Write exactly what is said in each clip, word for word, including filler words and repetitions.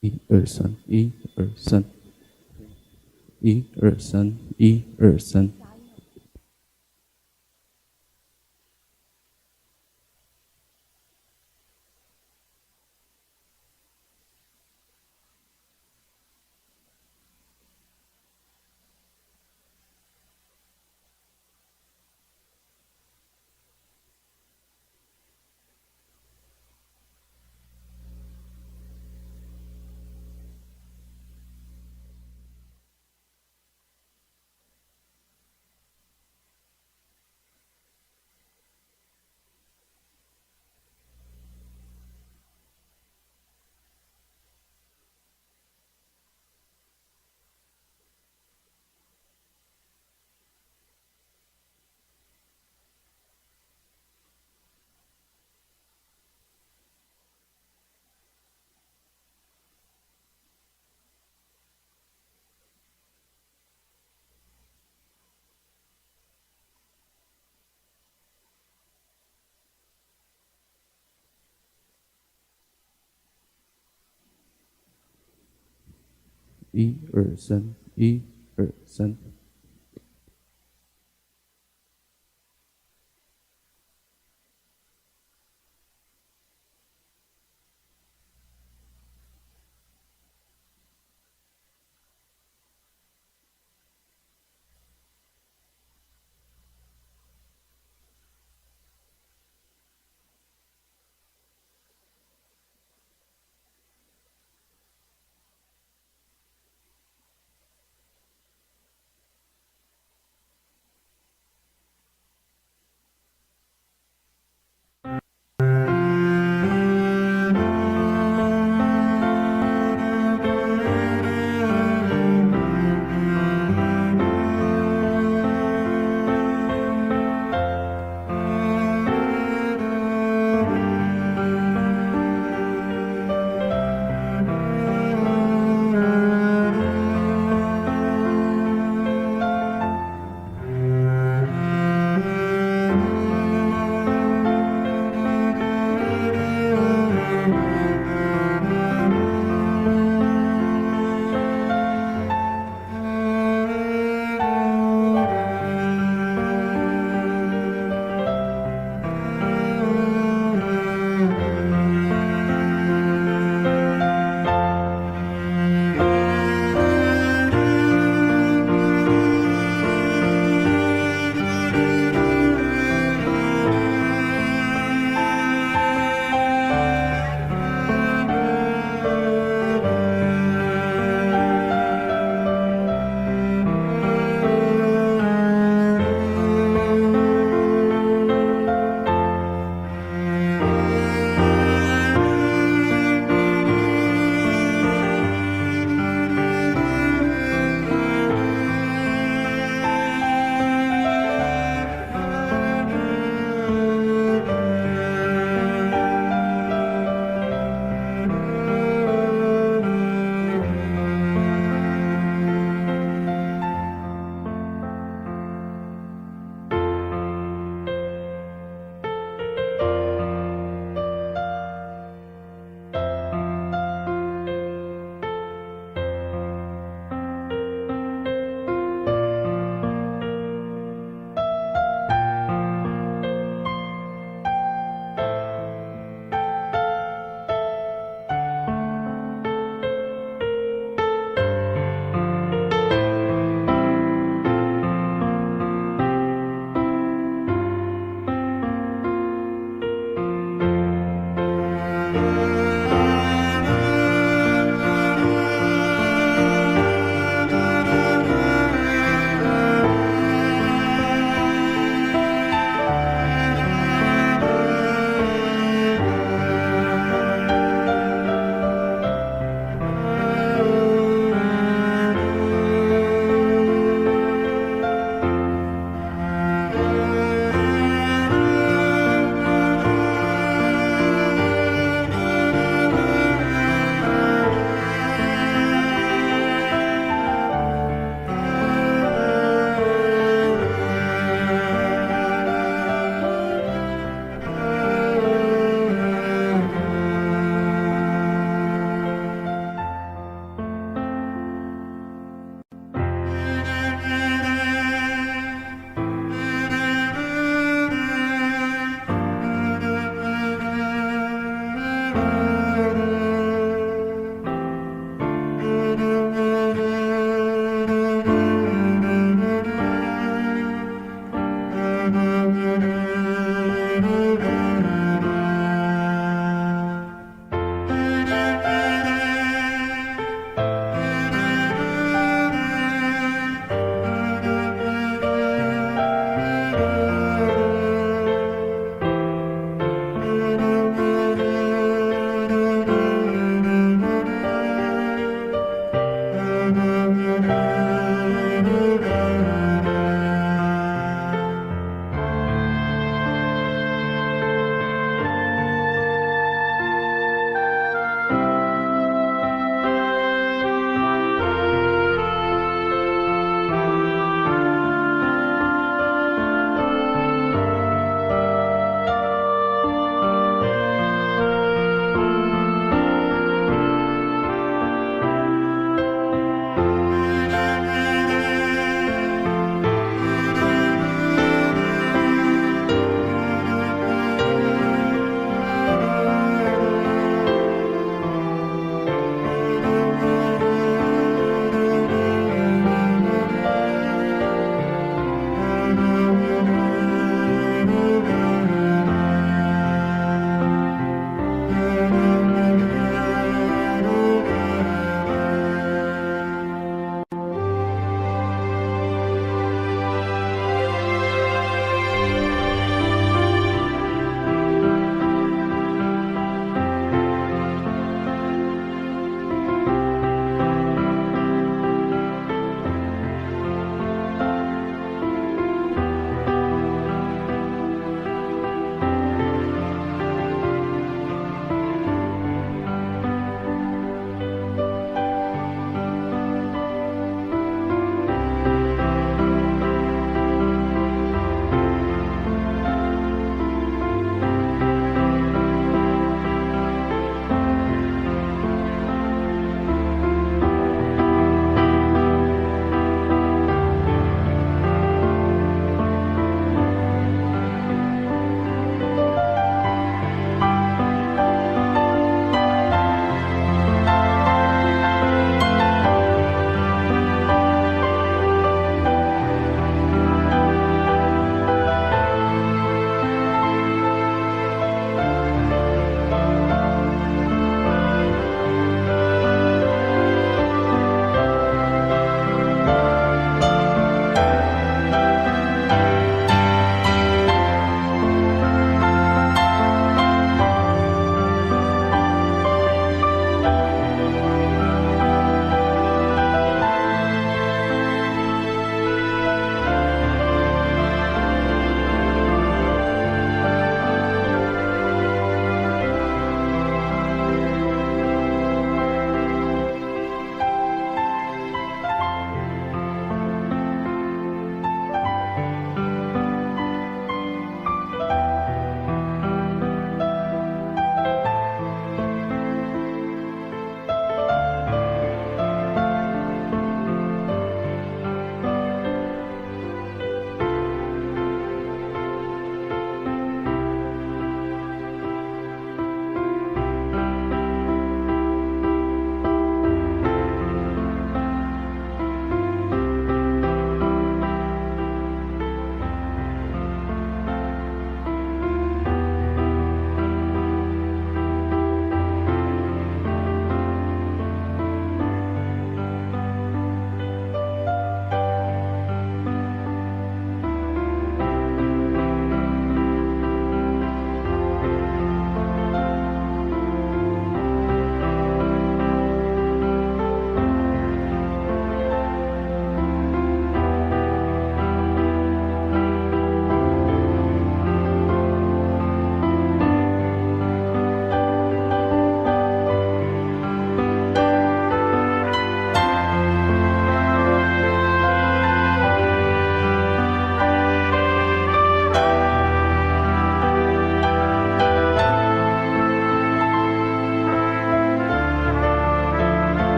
一二三，一二三，一二三，一二三。一二三，一二三。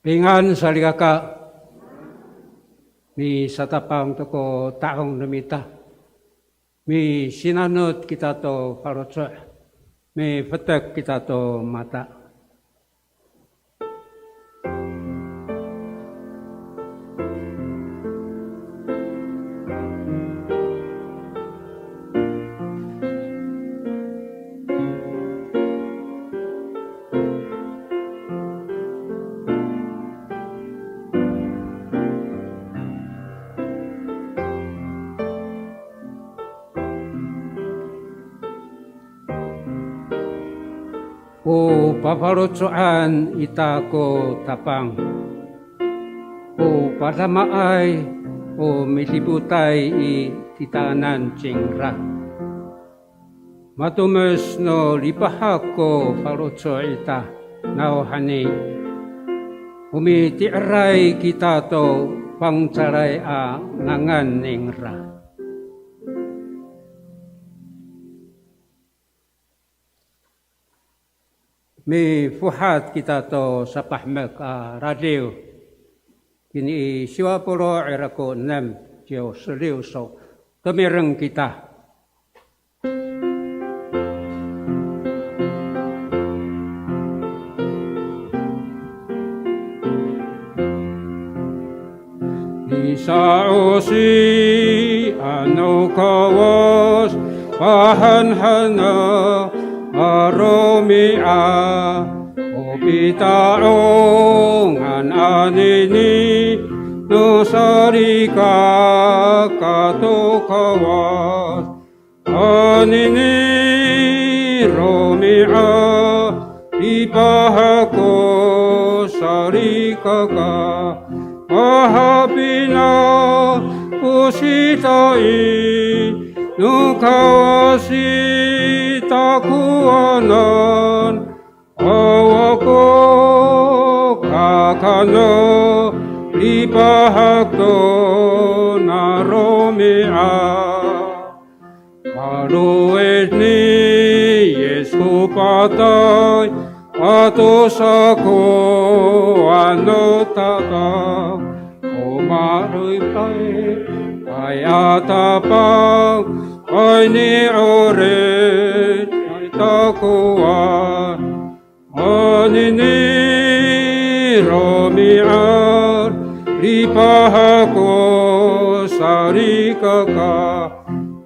Pingan salikaka, misatapang to ko ta'ong no mita, misinanot kita to faloco', mifetek kita to mata. O pafaloco'an ita ko Tapang. O padamaay, o midipotay i titaanan cingra. Matomes no lipahak ko faloco' ita, nawhani o miti'eray kita to fangcalay a ngangan ningra. Mifohat kita to sapahemek a radiw. Kini i siwa polo' ira ko enem, 九十六首. Tomireng kita. Nisa'osian no Kawas, pahanhana a romi'ad, o pita'ongan anini no salikaka to Kawas. Anini romi'ad, lipahak ko salikaka, mahapinang ko sita i, no Kawas i takowanan. Awa ko kakano, lipahak to na romi'ad. Malowid ni Yis ko patay, ato sako ano tatang, o malipay ay a Tapang, ay ni'orip ay takowan. Anini romi'ad, lipahak ko salikaka,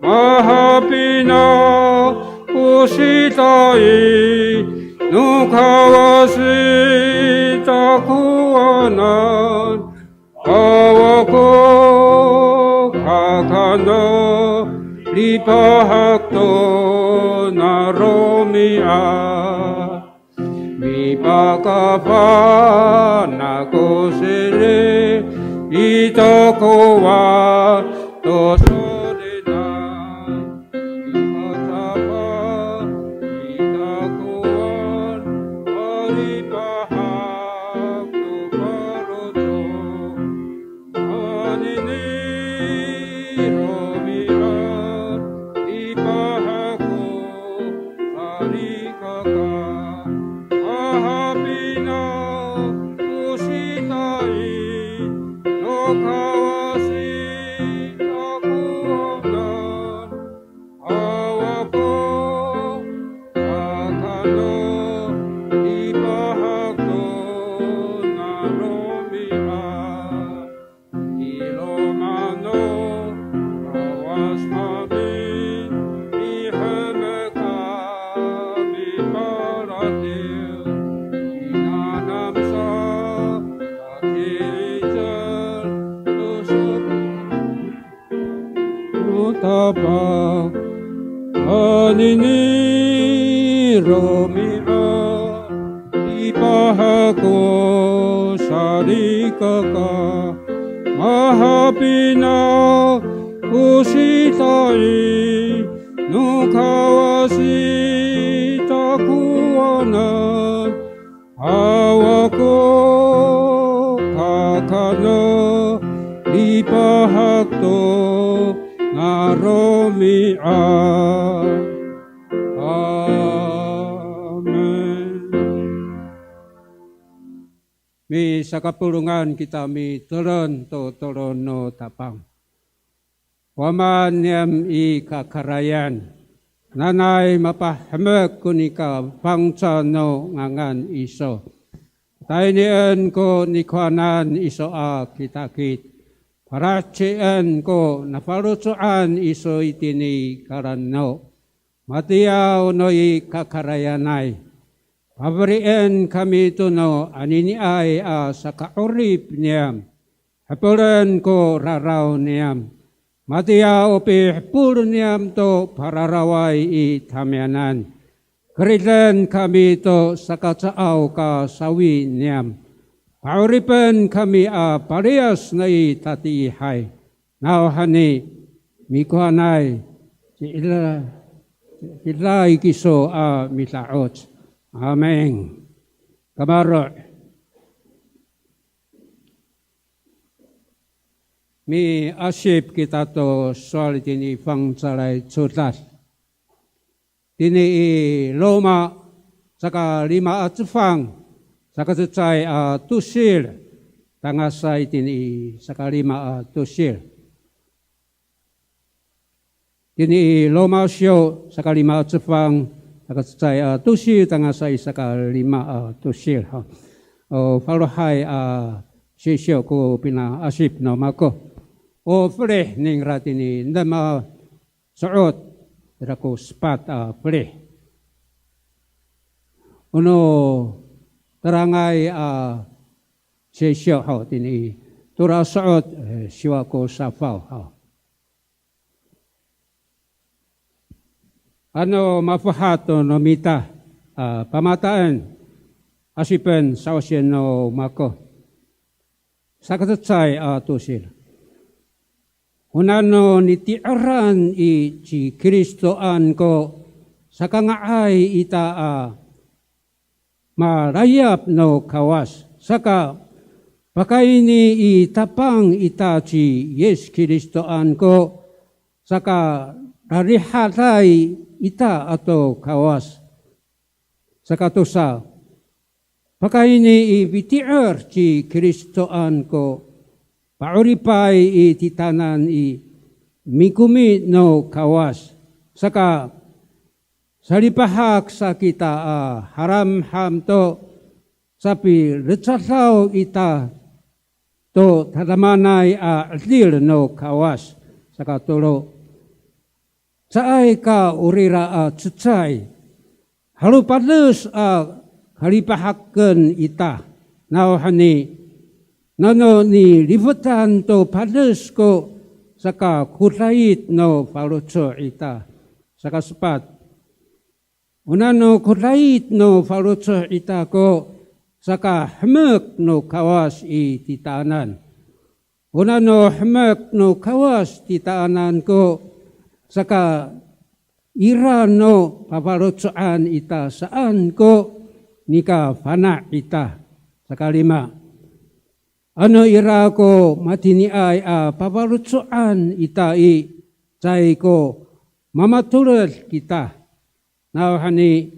mahapinang ko sita i, no Kawas i takowanan. Awa ko kakano, lipahak to na romi'ad. Mipakafana' ko siri, i takowan to solinay. Mipatapang i takowan, a lipahak to faloco'. Anini romi'ad, lipahak ko salikaka, mahapinang ko sita i, no Kawas i takowanan. Awa ko kakano, lipahak to na romi'ad. I loma' no Kawas kami, mihemek kami paratiw, i nanam sa kakiicel to soko no Tapang. Anini romi'ad, lipahak ko salikaka, mahapinang ko sita i, no Kawas i takowanan. Awa ko kakano, lipahak to na romi'ad. Amin. Misakapolongan kita mitolon to tolon no Tapang. Wama niyam i kakarayan, nanay mapahemek ko nika fangcal no ngangan iso. Taynien ko nikowanan iso a kitakit. Palahecien ko nafaloco'an iso itini kalano. Matiya o no i kakarayanay. Pafelien kami to no aniniay a saka'orip niyam. Hepolen ko raraw niyam. Matiya o pihepol niyam to pararaway i tamiyanan. Keriden kami to sakacaaw ka sawi niyam. Pa'oripen kami a paliyas nai tatiihay. Nawhani mikowanay, ci'edilay kiso a mida'oc. Amin. Kamaro'. Miasip kita to sowal tini fangcalay codad. Tini i Roma, saka lima a cefang, saka cecay a tosil, tangasa i tini i saka lima a tosil. Tini i Roma siyo, saka lima a cefang, saka cecay a tosil, tangasa i saka lima a tosil. Ha. O, falohay a sisiyo ko pinaasip no mako. O felih ningra tini, dema so'ot, ira ko sepat a felih. O no tarangay a sisiyo ho tini, tora so'ot, e, siwa ko safaw ho. Ano mafohat to no mita a pamataen, asipen sa'osien no mako. Saka cecay a tosil. O nano niti'eran i ci Kristoan ko sakanga'ay ita a malayap no Kawas, saka pakayni i Tapang ita ci Yis Kristoan ko sakararihaday ita ato Kawas. Saka tosa, pakayni i piti'er ci Kristoan ko pa'oripay i titaanan i mikomi no Kawas. Saka salipahak sa kita a haramham to sapilecadaw ita to tadamaanay a 'edil no Kawas. Saka tolo, caay ka orira a cecay, halo pades a kalipahaken ita, nawhani nano nilifetan to pades ko sakakodait no faloco' ita. Saka sepat, o nano kodait no faloco' ita ko sakahemek no Kawas i titaanan. O nano hemek no Kawas titaanan ko sakaira no pafaloco'an ita saan ko nikafana' ita. Saka lima, ano ira ko matiniay a pafaloco'an ita i, caay ko mamatoled kita. Nawhani,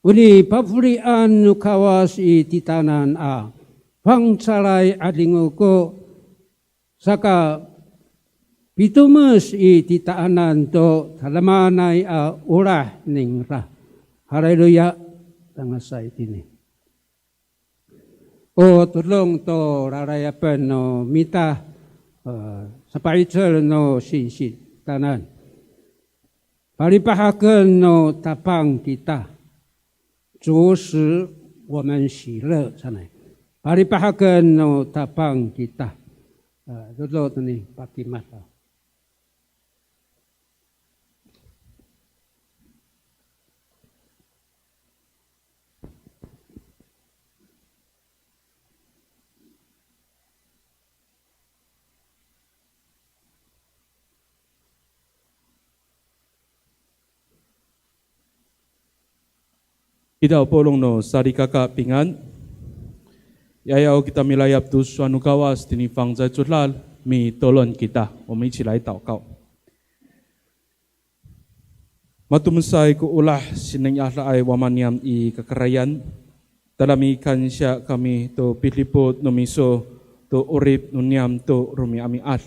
o nipafelian no Kawas i titaanan a fangcalay 'adingo ko sakapitomes i titaanan to tadamaanay a olah ningra. Haleluya, tangasa itini. O todong to lalayapen no mita, e, sapa'icel no singsi tanan. Palipahaken no Tapang kita. 主使我们喜乐 sanay. Palipahaken no Tapang kita. E, dodo to nipakimad. Ita o polong no salikaka pingan. I ayaw kita milayap to sowal no Kawas tini fangcalay codad, mitolon kita. 我们一起来祷告。 Matomesay ko olah sinengneng i adaay Wama niyam i kakarayan. Tada mikansiya kami to pidipot no miso to 'orip no niyam to romi'ami'ad.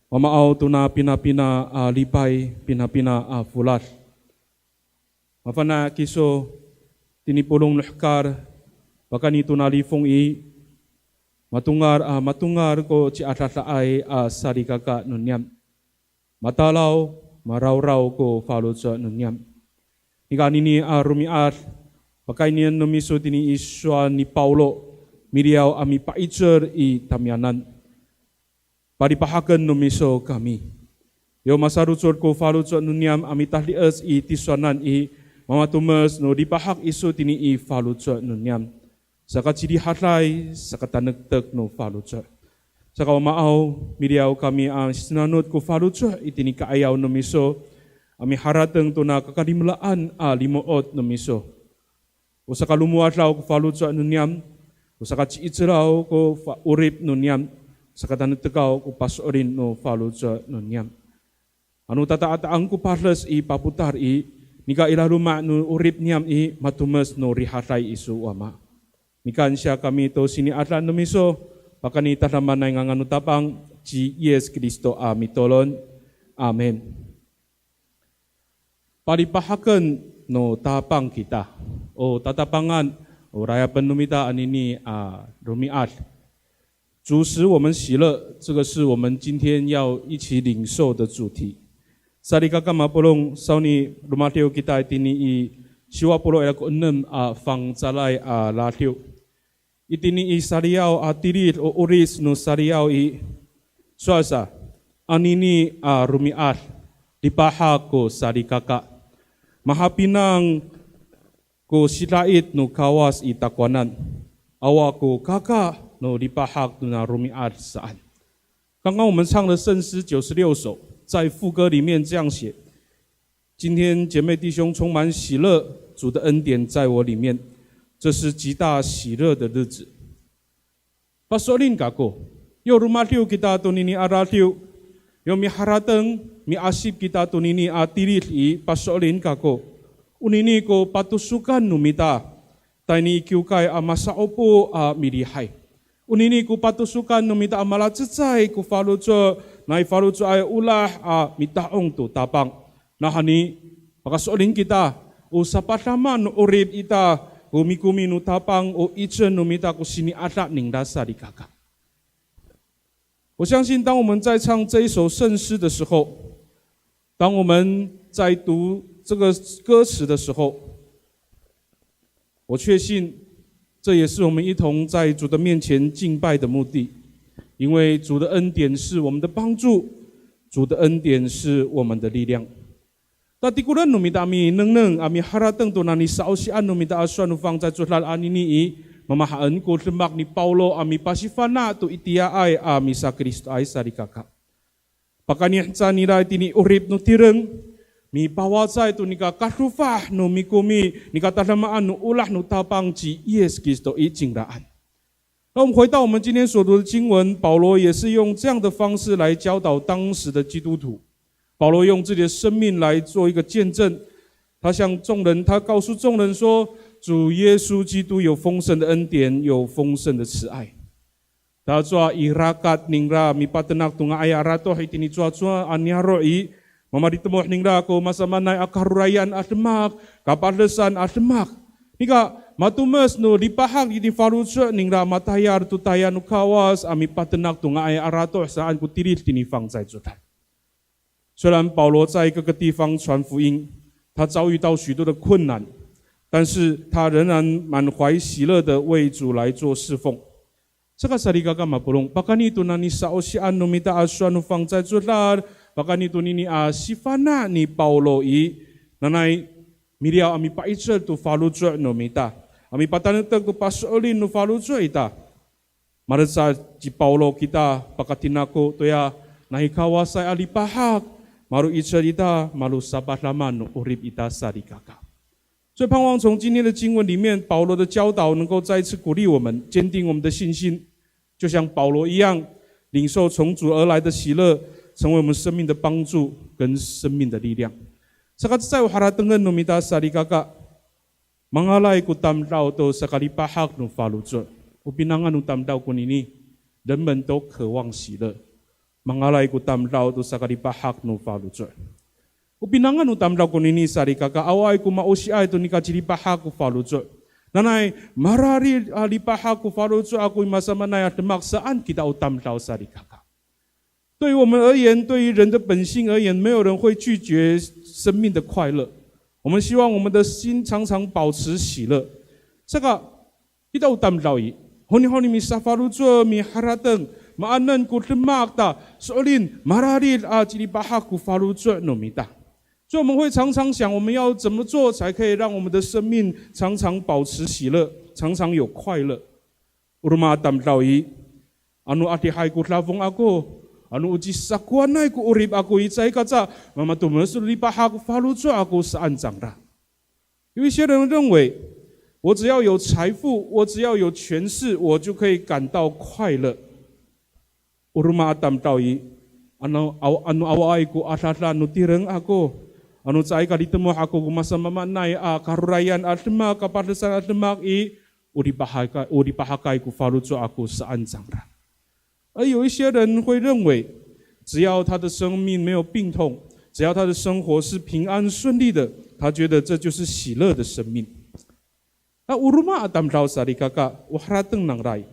Mamaaw tona pinapina a lipay, pinapina a folad. Mafana' kiso tini polong no hekal, pakayni tona lifong i, matongal a matongal ko ciadadaay a salikaka no niyam. Matalaw, marawraw ko faloco' no niyam. Nika anini a romi'ad, pakaynien no miso tini i sowal ni Pawlo, miliyaw a mipa'icel i tamiyanan. Palipahaken no miso kami. Yo masarocod ko faloco' no niyam a mitadi'ec i tisowanan i, Mamatomes no lipahak iso tini i faloco' no niyam. Saka cirihaday, saka tanektek no faloco'. Saka Wamaaw, miliyaw kami a sinanot ko faloco' itini ka'ayaw no miso, a miharateng tona kakalimelaan a limo'ot no miso. O sakalomowadaw ko faloco' no niyam, o sakaci'icelaw ko fa-, 'orip no niyam, sakatanektekan ko paso'elin no faloco' no niyam. Ano tata'ata'ang ko pades i papotal i, nika i laloma' no 'orip niyam i, matomes no rihaday iso Wama. Mikansiya kami to sini'ada no miso, pakayni tadamaanay ngangan no Tapang, ci Yis Kristo a mitolon. Amin. Palipahaken no Tapang kita. O tatapangan, o layapen no mita anini a romi'ad. 主使我们喜乐，这个是我们今天要一起领受的主题。Salikaka mapolong, sawni romadiw kita itini i siwa polo' ira ko enem a fangcalay a radiw. Itini i saliyaw a tilid o 'orip no saliyaw i, sowal sa, anini a romi'ad, lipahak ko salikaka. Mahapinang ko sida'it no Kawas i takowanan, awa ko kaka no lipahak tona romi'ad saan. 刚刚我们唱的圣诗九十六首，在副歌里面这样写：今天姐妹弟兄充满喜乐，主的恩典在我里面，这是极大喜乐的日子。Paso'elin kako, yo romadiw kita tonini a radiw, yo miharateng, miasip kita tonini a tilid i, paso'elin kako. Onini ko patosokan no mita, tayni i kiwkay a masa'opo a milihay. Onini ko patosokan no mita a malacecay ko faloco', nai faloco'ay olah a mita'ong to Tapang. Nawhani, pakaso'elin kita, o sapadama no 'orip ita, ko mikomi no Tapang, o 'icel no mita ko sini'ada ningra salikaka. 我相信，当我们在唱这一首圣诗的时候，当我们在读这个歌词的时候，我确信这也是我们一同在主的面前敬拜的目的，因为主的恩典是我们的帮助，主的恩典是我们的力量。 Ta tikolen no mita a minengneng a miharateng to nani sa'osian no mita a sowal no fangcalay codad anini i, mamahaen ko demak ni Pawlo a mipasifana' to itiyaay a misaKristoay salikaka. Pakayni heca nira itini 'orip no tireng, mipawacay to nika kadofah no mikomi, nika tadamaan no olah no Tapang ci Yis Kristo i cingraan. 那我们回到我们今天所读的经文，保罗也是用这样的方式来教导当时的基督徒。保罗用自己的生命来做一个见证，他向众人，他告诉众人说，主耶稣基督有丰盛的恩典，有丰盛的慈爱。Tacowa i rakat ningra mipatenak to nga'ay a ratoh itini cowacowa a niyaro' i, mamalitemoh ningra ko masamaanay a karorayan a demak, kapadesan a demak. Nika, matomes no lipahak itini faloco' ningra matayal to tayal no Kawas a mipatenak to nga'ay a ratoh saan ko tilid tini fangcalay codad. 虽然保罗在各个地方传福音，他遭遇到许多的困难，但是他仍然满怀喜乐的为主来做侍奉。 Saka salikaka mapolong, pakayni to nani sa'osian no mita a sowal no fangcalay codad, pakayni tonini a sifana' ni Pawlo i, nanay miliyaw a mipa'icel to faloco' no mita, a mipatanektek to paso'elin no faloco' ita. Malecad ci Pawlo kita pakatinako toya nai Kawasay a lipahak, malo'icel ita, malosapadama no 'orip ita salikaka. 所以盼望从今天的经文里面，保罗的教导能够再一次鼓励我们，坚定我们的信心，就像保罗一样，领受从主而来的喜乐，成为我们生命的帮助跟生命的力量。Saka cecay o haratengen no mita salikaka, mangalay ko tamdaw to sakalipahak no faloco'. O pinangan no tamdaw konini, 人们都渴望喜乐。 Mangalay ko tamdaw to sakalipahak no faloco'. O pinangan no tamdaw konini salikaka, awaay ko maosiay to nika cilipahak ko faloco'. Nanay mararid a lipahak ko faloco' ako i masamaanay a demak saan kita o tamdaw salikaka. 对于我们而言，对于人的本性而言，没有人会拒绝生命的快乐。我们希望我们的心常常保持喜乐。Saka, kita o tamdaw i, honi honi misafaloco' miharateng, maanen ko demak ta, so'elin mararid a cilipahak ko faloco' no mita. 所以我们会常常想，我们要怎么做才可以让我们的生命常常保持喜乐，常常有快乐？O roma a tamdaw i, ano adihay ko dafong ako, ano o cisakowanay ko 'orip ako i, caay kaca mamatomes to lipahak ko faloco' ako saan cangra. 有一些人认为，我只要有财富，我只要有权势，我就可以感到快乐。O roma a tamdaw i, ano, aw, ano awaay ko adada no tireng ako, ano caay ka litemoh ako ko masamaamaanay a karorayan a demak, kapadesan a demak i, o lipahakay, o lipahakay ko faloco' ako saan cangra. 而有一些人会认为，只要他的生命没有病痛，只要他的生活是平安顺利的，他觉得这就是喜乐的生命。O roma a tamdaw salikaka, o harateng nangra i,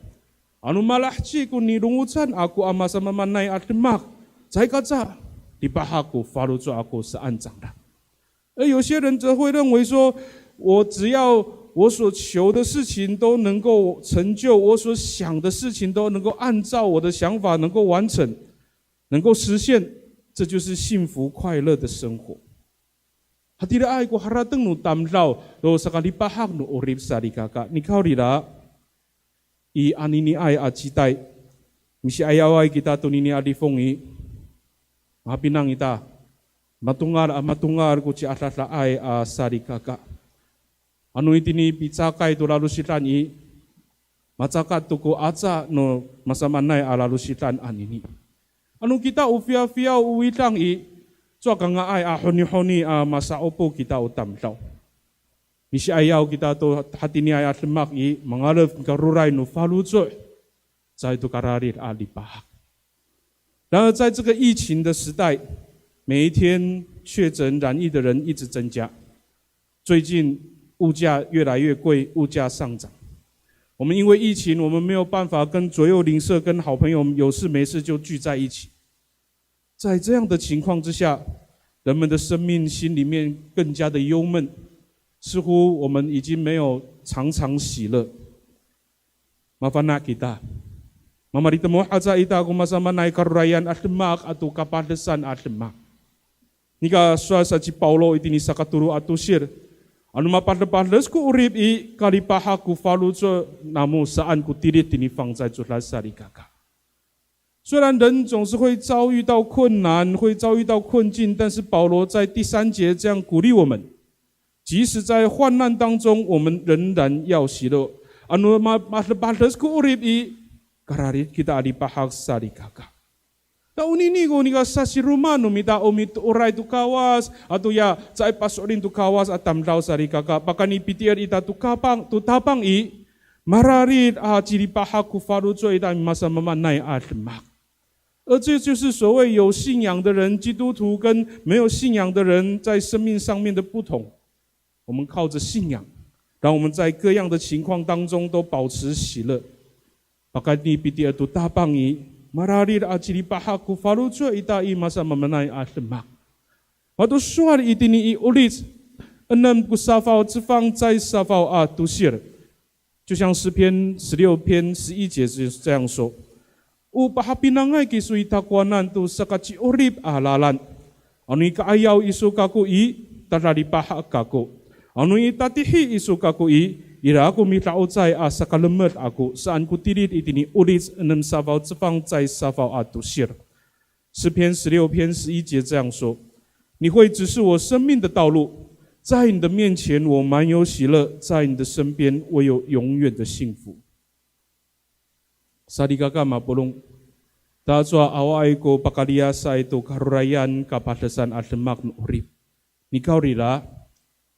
ano malaheci ko nilongocan ako a masamaamaanay a demak, caay kaca lipahak ko faloco' ako saan cangra. 而有些人则会认为说，我只要我所求的事情都能够成就，我所想的事情都能够按照我的想法能够完成，能够实现，这就是幸福快乐的生活。Hatiraay ko harateng no tamdaw to sakalipahak no 'orip salikaka, nikawrira, i aniniay a citay, misi'ayaway kita tonini a lifong i, mapinang ita, matongal a matongal ko ciadadaay a salikaka. Ano itini picakay to lalosidan i, macakat to ko aca no masamaanay a lalosidan anini. Ano kita o fiyafiyaw o widang i, cowa kanga'ay a honihoni a masa'opo kita o tamdaw. Misi'ayaw kita to hatiniay a demak i, mangalef karoray no faloco', caay to kararid a lipahak. 然而，在这个疫情的时代，每一天确诊染疫的人一直增加。最近物价越来越贵，物价上涨。我们因为疫情，我们没有办法跟左右邻舍、跟好朋友有事没事就聚在一起。在这样的情况之下，人们的生命心里面更加的忧闷，似乎我们已经没有常常喜乐。Mafana' kita. Mamalitemoh aca ita ko masamaanay karorayan a demak ato kapadesan a demak. Nika sowal sa ci Pawlo itini sakatolo a tosil, ano mapadepades ko 'orip i, kalipahak ko faloco' namo saan ko tilid tini fangcalay codad salikaka. 虽然人总是会遭遇到困难，会遭遇到困境，但是保罗在第三节这样鼓励我们：即使在患难当中，我们仍然要喜乐。Ano ma-, madepades ko 'orip i, kararid kita a lipahak salikaka. Ta onini ko nika sasiroma no mita o mitooray to Kawas, ato ya caay paso'elin to Kawas a tamdaw salikaka, pakayni pitier ita to kapang, to Tapang i, mararid a cilipahak ko faloco' ita i masamaamaanay a demak. 而这就是所谓有信仰的人，基督徒跟没有信仰的人在生命上面的不同。我们靠着信仰，让我们在各样的情况当中都保持喜乐。Pakayni pitier to Tapang i, mararid a cilipahak ko faloco' ita i masamaamaanay a demak. Mato sowal itini i Olic enem ko safaw cefang cecay safaw a tosil. 就像诗篇十六篇十一节是这样说：O pahapinangay kiso i takowanan to sakaci'orip a lalan. Ano i ka'ayaw iso kako i, tadalipahak kako. Ano i tatihi iso kako i, ira ko mida'ocay a sakalemed ako, saan ko tilid itini Olic enem safaw cefang cecay safaw a tosil. 诗篇十六篇十一节这样说：你会指示我生命的道路，在你的面前我满有喜乐，在你的身边我有永远的幸福。Salikaka mapolong, tacowa awaay ko pakaliyasay to karorayan kapadesan a demak no 'orip. Nikawrira,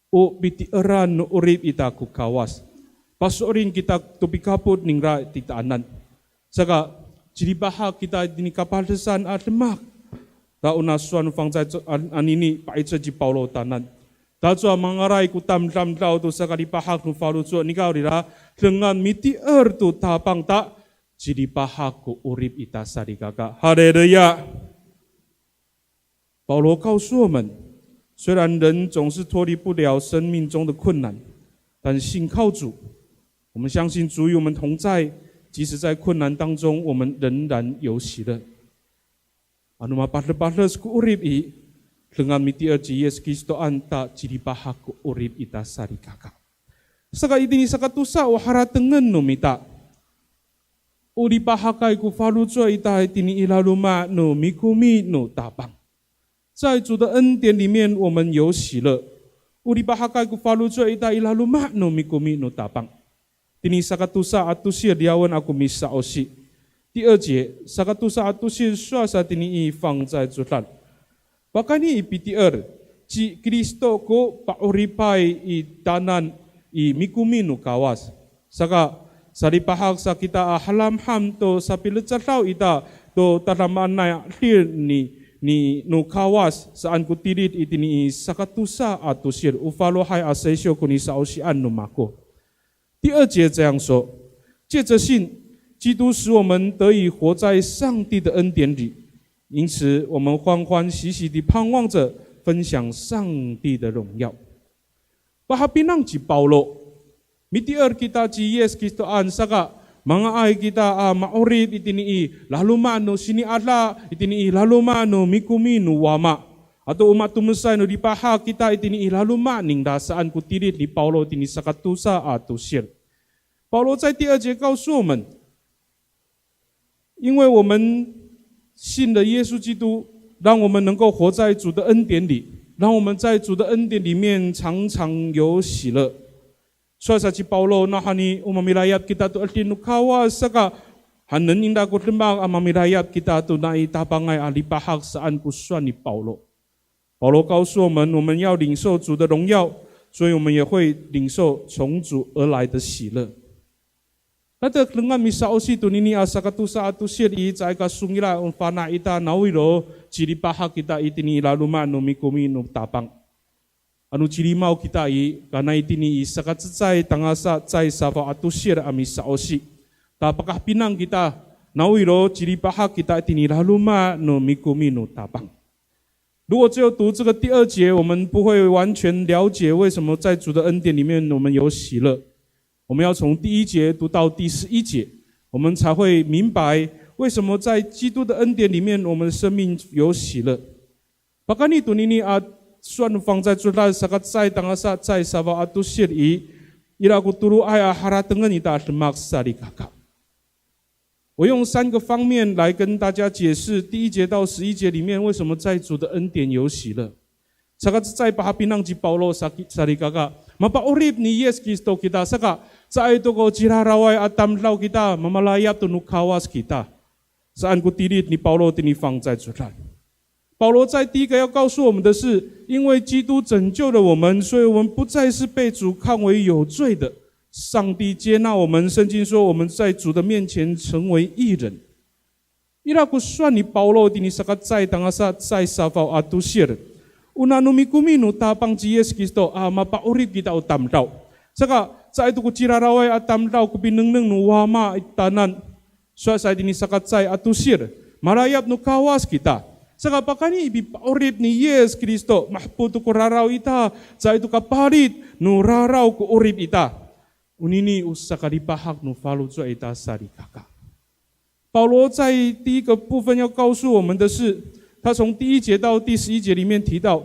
o pitieran no 'orip ita ko Kawas. Paso'elin kita to pikapot ningra titaanan. Saka, cilipahak kita itini kapadesan a demak. Ta ona sowal no fangcalay co-, an-, anini pa'icel ci Pawlo tanan. Tacowa mangalay ko tamdamdaw to sakalipahak no faloco' nikawrira, dengan mitier to Tapang ta, cilipahak ko 'orip ita salikaka. Haleluya. 保罗告诉我们，虽然人总是脱离不了生命中的困难，但信靠主，我们相信主与我们同在，即使在困难当中，我们仍然有喜乐。Ano mapadepades ko 'orip i, Dengan mitier ci Yis Kristoan ta cilipahak ko 'orip ita salikaka. Saka itini sakatosa o haratengen no mita, o lipahakay ko faloco' ita itini i laloma' no mikomi no Tapang. 在主的恩典里面，我们有喜乐。O lipahakay ko faloco' ita i laloma' no mikomi no Tapang. Tini sakatosa a tosil, liyawen ako misa'osi. 第二节, sakatosa a tosil, sowal sa tini i fangcalay codad. Pakayni i pitier, ci Kristo ko pa'oripay i tanan i mikomi no Kawas. Saka, salipahak sa kita a halamham to sapilecadaw ita to tadamaanay a 'edil ni, ni no Kawas, saan ko tilid itini i sakatosa a tosil, o falohay a sesyo ko nisa'osian no mako. 第二节这样说，借着信，基督使我们得以活在上帝的恩典里，因此我们欢欢喜喜地盼望着分享上帝的荣耀。Pahapinang ci Pawlo, mitier kita ci Yis Kristoan saka, manga'ay kita a ma'orip itini i laloma' no sini'ada, itini i laloma' no mikomi no Wama. Ato o matomesay no lipahak kita itini i laloma' ningra, saan ko tilid ni Pawlo tini sakatosa a tosil. 保罗在第二节告诉我们，因为我们信了耶稣基督，让我们能够活在主的恩典里，让我们在主的恩典里面常常有喜乐。Sowal sa ci Pawlo, nawhani o mamilayap kita to 'edil no Kawas, saka haenen ningra ko demak a mamilayap kita to nai Tapangay a lipahak, saan ko sowal ni Pawlo. 保罗告诉我们，我们要领受主的荣耀，所以我们也会领受从主而来的喜乐。Latek dengan misa'osi tonini a sakatosa a tosil i, caay ka songila' o fana' ita, nawiro cilipahak kita itini i laloma' no mikomi no Tapang. Ano cilimaw kita i, kana itini i sakacecay tangasa cecay safaw a tosil a misa'osi. Ta pakahapinang kita, nawiro cilipahak kita itini i laloma' no mikomi no Tapang. 如果只有读这个第二节，我们不会完全了解为什么在主的恩典里面我们有喜乐。我们要从第一节读到第十一节，我们才会明白为什么在基督的恩典里面，我们的生命有喜乐。Pakayni tonini a sowal no fangcalay codad sakacecay tangasa cecay safaw a tosil i, ira ko toloay a haratengen ita a demak salikaka. 我用三个方面来跟大家解释第一节到十一节里面为什么在主的恩典有喜乐。Sakacecay, pahapinang ci Pawlo saki-, salikaka, mapa'orip ni Yis Kristo kita, saka caay to ko ciraraway a tamdaw kita, mamalayap to no Kawas kita, saan ko tilid ni Pawlo tini fangcalay codad. 保罗在第一个要告诉我们的是，因为基督拯救了我们，所以我们不再是被主看为有罪的。上帝接纳我们，圣经说我们在主的面前成为义人。Ira ko sowal ni Pawlo tini sakacecay tangasa cecay safaw a tosil. O nano mikomi no Tapang ci Yis Kristo a mapa'orip kita o tamdaw. Saka, caay to ko ciraraway a tamdaw ko pinengneng no Wama i tanan. Sowal sa itini sakacecay a tosil, malayap no Kawas kita. Saka pakayni i pipa'orip ni Yis Kristo, mahepol to ko raraw ita, caay to kapalit no raraw ko 'orip ita. Onini o sakalipahak no faloco' ita salikaka. 保罗在第一个部分要告诉我们的是，他从第一节到第十一节里面提到，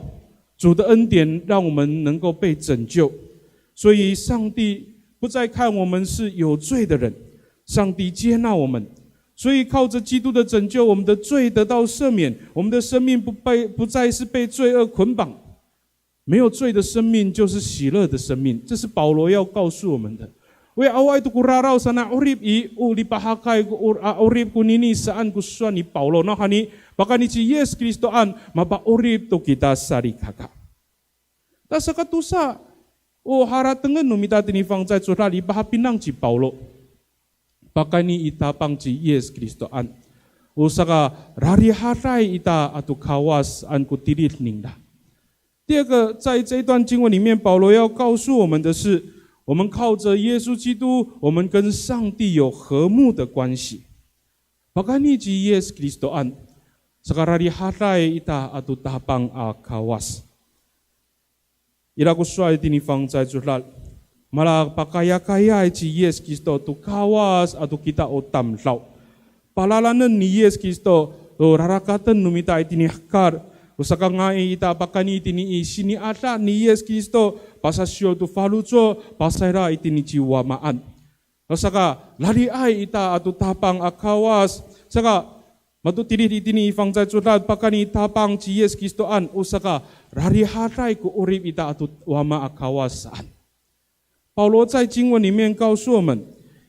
主的恩典让我们能够被拯救，所以上帝不再看我们是有罪的人，上帝接纳我们，所以靠着基督的拯救，我们的罪得到赦免，我们的生命不被，不再是被罪恶捆绑。没有罪的生命就是喜乐的生命，这是保罗要告诉我们的。Oya, awaay to ko raraw sanay 'orip i, o lipahakay ko or-, a, 'orip konini saan ko sowal ni Pawlo. Nawhani, pakayni ci Yis Kristoan, mapa'orip to kita salikaka. Ta sakatosa, o haratengen no mita tini fangcalay codad i, pahapinang ci Pawlo. Pakayni i Tapang ci Yis Kristoan, o sakararihaday ita ato Kawas saan ko tilid ningra. 第二个，在这一段经文里面，保罗要告诉我们的是，我们靠着耶稣基督，我们跟上帝有和睦的关系。Pakayni ci Yis Kristoan, sakararihaday ita ato Tapang a Kawas. Ira ko sowal tini fangcalay codad, malapakayakayay ci Yis Kristo to Kawas ato kita o tamdaw. Palalanen ni Yis Kristo to rarakaten no mita itini hekal, O sakanga'ay ita pakayni itini i sini'ada ni Yis Kristo, pasasiyor to faloco', pasayra itini ci Wamaan. O saka, laliay ita ato Tapang a Kawas. Saka, mato tilid itini i fangcalay codad, pakayni Tapang ci Yis Kristoan, o saka, rarihaday ko 'orip ita ato Wama a Kawas saan. 保罗在经文里面告诉我们，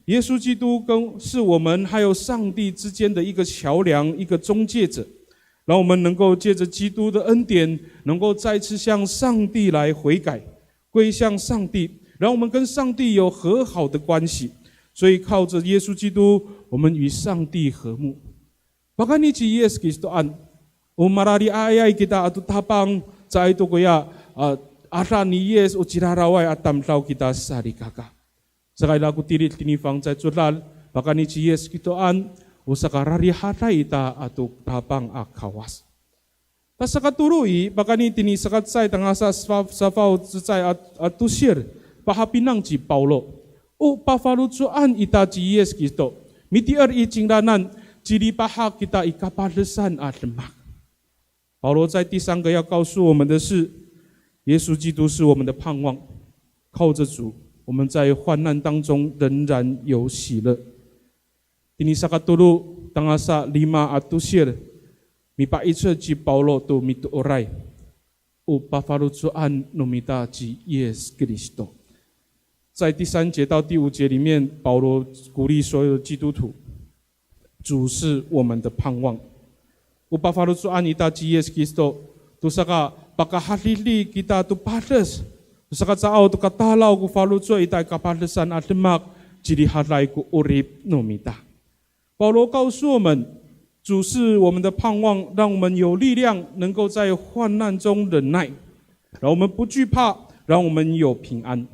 耶稣基督跟，是我们还有上帝之间的一个桥梁，一个中介者，让我们能够借着基督的恩典，能够再次向上帝来悔改，归向上帝，让我们跟上帝有和好的关系。所以靠着耶稣基督，我们与上帝和睦。 Pakayni ci Yis Kristoan, o marariayay kita ato Tapang, caay to koya, a, ada ni Yis o ciraraway a tamdaw kita salikaka. Saka ira ko tilid tini fangcalay codad, pakayni ci Yis Kristoan, o sakararihaday ita ato Tapang a Kawas. Ta sakatolo i, pakayni tini sakacecay tangasa safa-, safaw cecay a, a tosir, pahapinang ci Pawlo. O pafaloco'an ita ci Yis Kristo, miti'er i cingraanan, cilipahak kita i kapadesan a demak. 保罗在第三个要告诉我们的是，耶稣基督是我们的盼望，靠着主，我们在患难当中仍然有喜乐。Tini sakatolo tangasa lima a tosir, mipa'icel ci Pawlo to mitooray. O pafaloco'an no mita ci Yis Kristo. 在第三节到第五节里面，保罗鼓励所有的基督徒，主是我们的盼望。O pafaloco'an ita ci Yis Kristo, to saka pakahadidi kita to pades, to saka caay to katalaw ko faloco' ita i kapadesan a demak, cirihaday ko 'orip no mita. 保罗告诉我们，主是我们的盼望，让我们有力量，能够在患难中忍耐，让我们不惧怕，让我们有平安。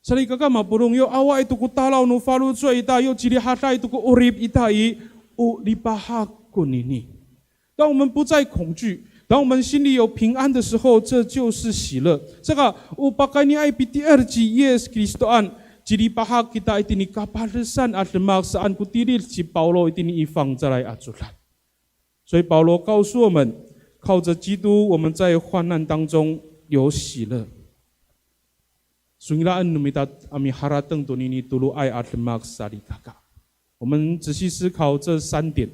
Salikaka mapolong, yo awaay to ko talaw no faloco' ita, yo cirihaday to ko 'orip ita i, o lipahak konini. 当我们不再恐惧，当我们心里有平安的时候，这就是喜乐。Saka, o pakayniay pitier ci Yis Kristoan, cilipahak kita itini kapadesan a demak saan ko tilid ci Pawlo itini i fangcalay a codad. 所以保罗告诉我们，靠着基督，我们在患难当中有喜乐。Songila'en no mita a miharateng tonini toloay a demak salikaka. 我们仔细思考这三点。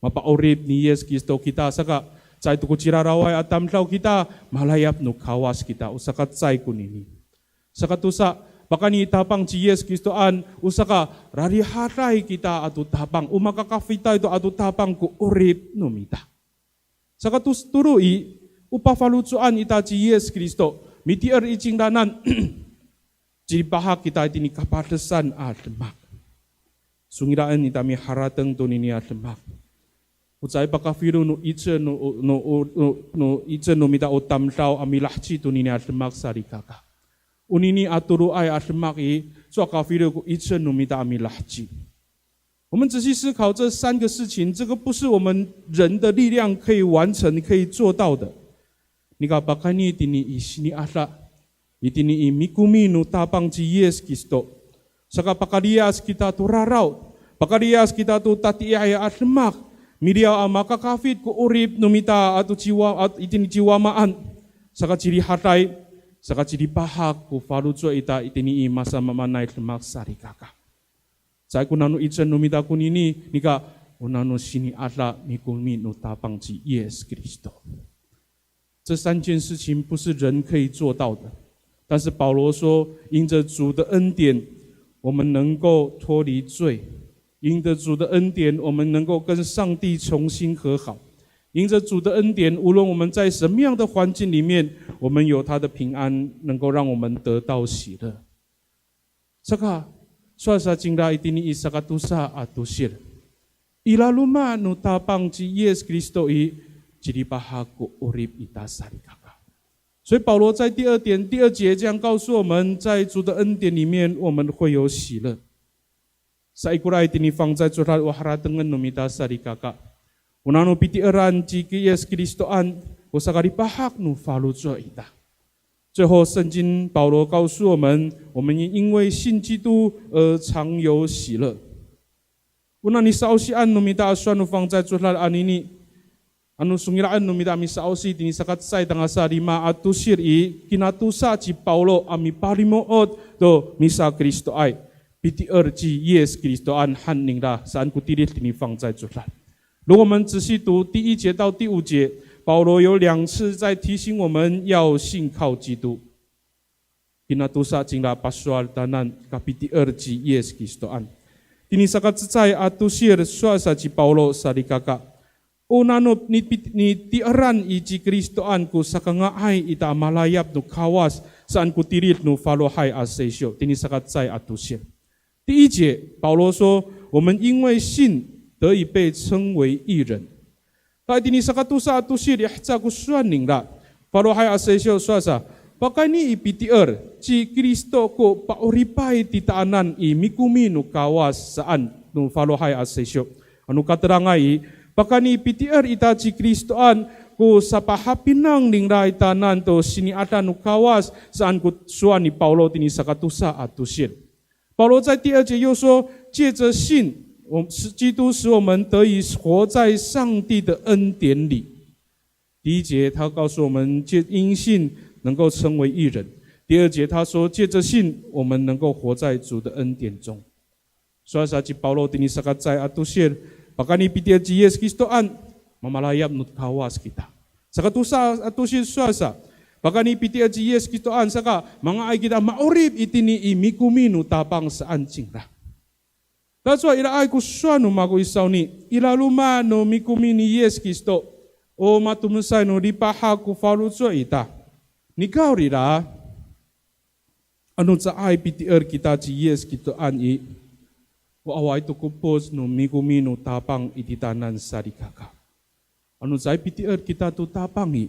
Mapa'orip ni Yis Kristo kita, saka caay to ko ciraraway a tamdaw kita, malayap no Kawas kita, o saka caay konini. Saka tosa, pakayni Tapang ci Yis Kristoan, o saka rarihaday kita ato Tapang, o makakafitay to ato Tapang ko 'orip no mita. Saka tos-, tolo i, o pafaloco'an ita ci Yis Kristo, mitier i cingraanan, cilipahak kita itini kapadesan a demak. Songila'en ita miharateng tonini a demak. O caay pakafilo no 'icel no, no, no, no 'icel no mita o tamdaw a milaheci tonini a demak salikaka. Onini a toloay a demak i, cowa kafilo ko 'icel no mita a milaheci. 我们仔细思考这三个事情，这个不是我们人的力量可以完成、可以做到的。Nika pakayni tini i sini'ada, itini i mikomi no Tapang ci Yis Kristo. Saka pakaliyas kita to raraw, pakaliyas kita to tatiihay a demak, miliyaw a makakafit ko 'orip no mita ato ci Wa-, at-, itini ci Wamaan. Saka cirihaday, saka cilipahak ko faloco' ita itini i masamaamaanay demak salikaka. Caay ko nano 'icel no mita konini, nika o nano sini'ada mikomi no Tapang ci Yis Kristo. 这三件事情不是人可以做到的，但是保罗说，因着主的恩典，我们能够脱离罪；因着主的恩典，我们能够跟上帝重新和好；因着主的恩典，无论我们在什么样的环境里面，我们有他的平安，能够让我们得到喜乐。 Saka, sowal sa cingra itini i sakatosa a tosil. I laloma' no Tapang ci Yis Kristo i, cilipahak ko 'orip ita salikaka. 所以保罗在第二点，第二节这样告诉我们，在主的恩典里面，我们会有喜乐。Saikoray tini fangcalay codad o haratengen no mita salikaka. O nano pitieran ci Yis Kristoan, o sakalipahak no faloco' ita. 最后，圣经保罗告诉我们，我们因为信基督而常有喜乐。O nani sa'osian no mita a sowal no fangcalay codad anini, Ano songila'en no mita misa'osi tini sakacecay tangasa lima a tosil i, kinatosa ci Pawlo a mipalimo'ot to misaKristoay, pitier ci Yis Kristoan han ningra saan ko tilid tini fangcalay codad. 如果我们仔细读第一节到第五节，保罗有两次在提醒我们要信靠基督。 Kinatosa cingra pasowal tanan kapitier ci Yis Kristoan. Tini sakacecay a tosil sowal sa ci Pawlo salikaka. O nano ni, nitieran i ci Kristoan ko sakanga'ay ita malayap no Kawas saan ko tilid no falohay a sesyo. Tini sakacecay a tosil. 第一节，保罗说，我们因为信得以被称为义人。 Ta itini sakatosa a tosil i haca ko sowal ningra. Falohay a sesyo sowal sa, pakayni i pitier ci Kristo ko pa'oripay titaanan i mikomi no Kawas saan no falohay a sesyo. Ano katerangay i, pakayni i pitier ita ci Kristoan ko sapahapinang ningra i tanan to sini'ada no Kawas saan ko sowal ni Pawlo tini sakatosa a tosil. 保罗在第二节又说，借着信，我，使，基督使我们得以活在上帝的恩典里。第一节他告诉我们，借，因信能够称为义人。第二节他说，借着信，我们能够活在主的恩典中。Sowal sa ci Pawlo tini sakacecay a tosil, pakayni pitier ci Yis Kristoan, mamalayap no Kawas kita. Sakatosa a tosil sowal sa, pakayni pitier ci Yis Kristoan saka manga'ay kita ma'orip itini i mikomi no Tapang saan cingra. Tacowa iraay ko sowal no mako i sawni, i laloma' no mikomi ni Yis Kristo, o matomesay no lipahak ko faloco' ita. Nikawrira, ano caay pitier kita ci Yis Kristoan i, o awaay to ko epoc no mikomi no Tapang i titaanan salikaka. Ano caay pitier kita to Tapang i,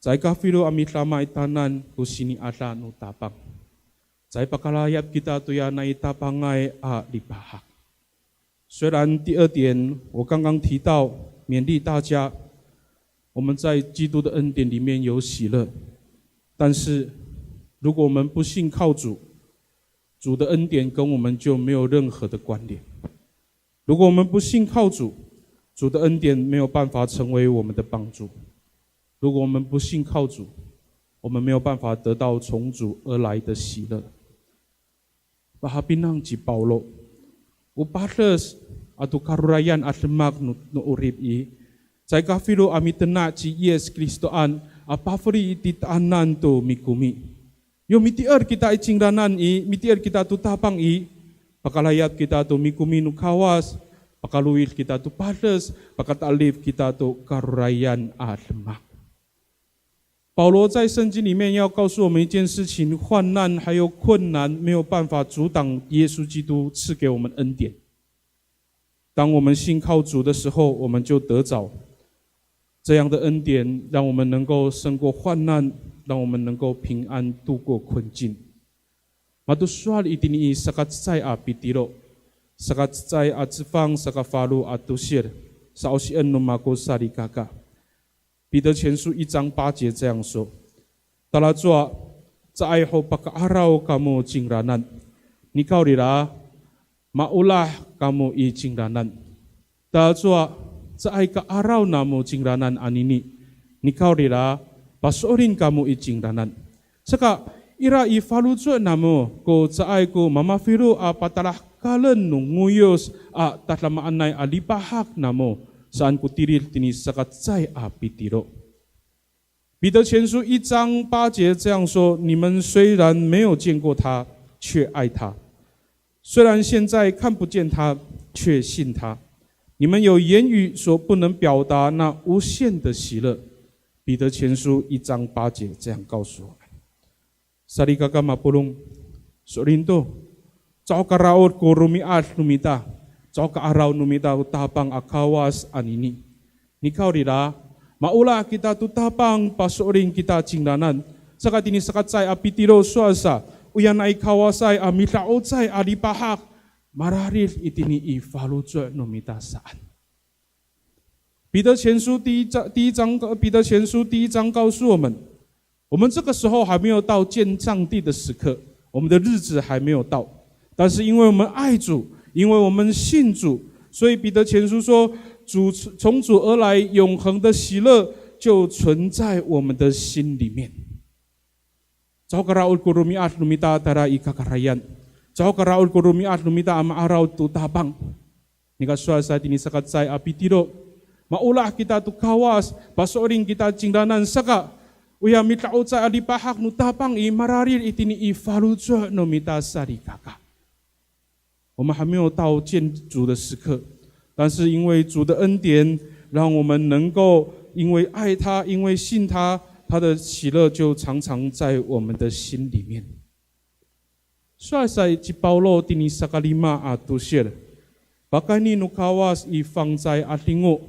caay kafilo a midama i tanan ko sini'ada no Tapang. Caay pakalayap kita toya nai Tapangay a lipahak. 虽然第二点我刚刚提到，勉励大家，我们在基督的恩典里面有喜乐，但是如果我们不信靠主，主的恩典跟我们就没有任何的关联。如果我们不信靠主，主的恩典没有办法成为我们的帮助。如果我们不信靠主，我们没有办法得到从主而来的喜乐。 Pahapinang ci Pawlo, o pades ato karorayan a demak no, no 'orip i, caay kafilo a mitena' ci Yis Kristoan a pafeli i titaanan to mikomi. Yo mitier kita i cingraanan i, mitier kita to Tapang i, pakalayap kita to mikomi no Kawas, pakalowid kita to pades, pakata'elif kita to karorayan a demak. 保罗在圣经里面要告诉我们一件事情，患难还有困难没有办法阻挡耶稣基督赐给我们恩典。当我们信靠主的时候，我们就得着这样的恩典，让我们能够胜过患难，让我们能够平安度过困境。Mato sowal itini i sakacecay a Pitiro, sakacecay a cefang, sakafalo a tosil, sa'osien no mako salikaka. 彼得前书一章八节这样说：Talacowa, caay ho paka'araw kamo cingraanan. Nikawrira, maolah kamo i cingraanan. Talacowa, caay ka'araw namo cingraanan anini. Nikawrira, paso'elin kamo i cingraanan. Saka, ira i faloco' namo ko caay ko mamafilo a patalahekalen no ngoyos a tadamaanay a lipahak namo, saan ko tilid tini sakacecay a Pitiro. 彼得前书一章八节这样说：你们虽然没有见过他，却爱他；虽然现在看不见他，却信他。你们有言语所不能表达那无限的喜乐。彼得前书一章八节这样告诉我们。 Salikaka mapolong, so'elin to, caho karaod ko romi'ad no mita, caho ka'araw no mita o Tapang a Kawas anini. Nikawrira, maolah kita to Tapang, paso'elin kita cingraanan. Saka tini sakacecay a Pitiro sowal sa, o yana i Kawasay a mida'ocay a lipahak, mararid itini i faloco' no mita saan. 彼得前书第一章，第一章，彼得前书第一章告诉我们，我们这个时候还没有到见上帝的时刻，我们的日子还没有到。但是因为我们爱主，因为我们信主，所以彼得前书说，主从主而来永恒的喜乐就存在我们的心里面。Caho ka raod ko romi'ad no mita tayra i kakarayan. Caho ka raod ko romi'ad no mita a ma'araw to Tapang. Nika sowal sa itini saka cecay a pitiro. Maolah kita to Kawas, paso'elin kita cingraanan saka, oya mida'ocay a lipahak no Tapang i mararid itini i faloco' no mita salikaka. 我们还没有到见主的时刻，但是因为主的恩典，让我们能够因为爱他，因为信他，他的喜乐就常常在我们的心里面。Sowal sa ci Pawlo tini sakalima a tosil, pakayni no Kawas i fangcalay a 'adingo,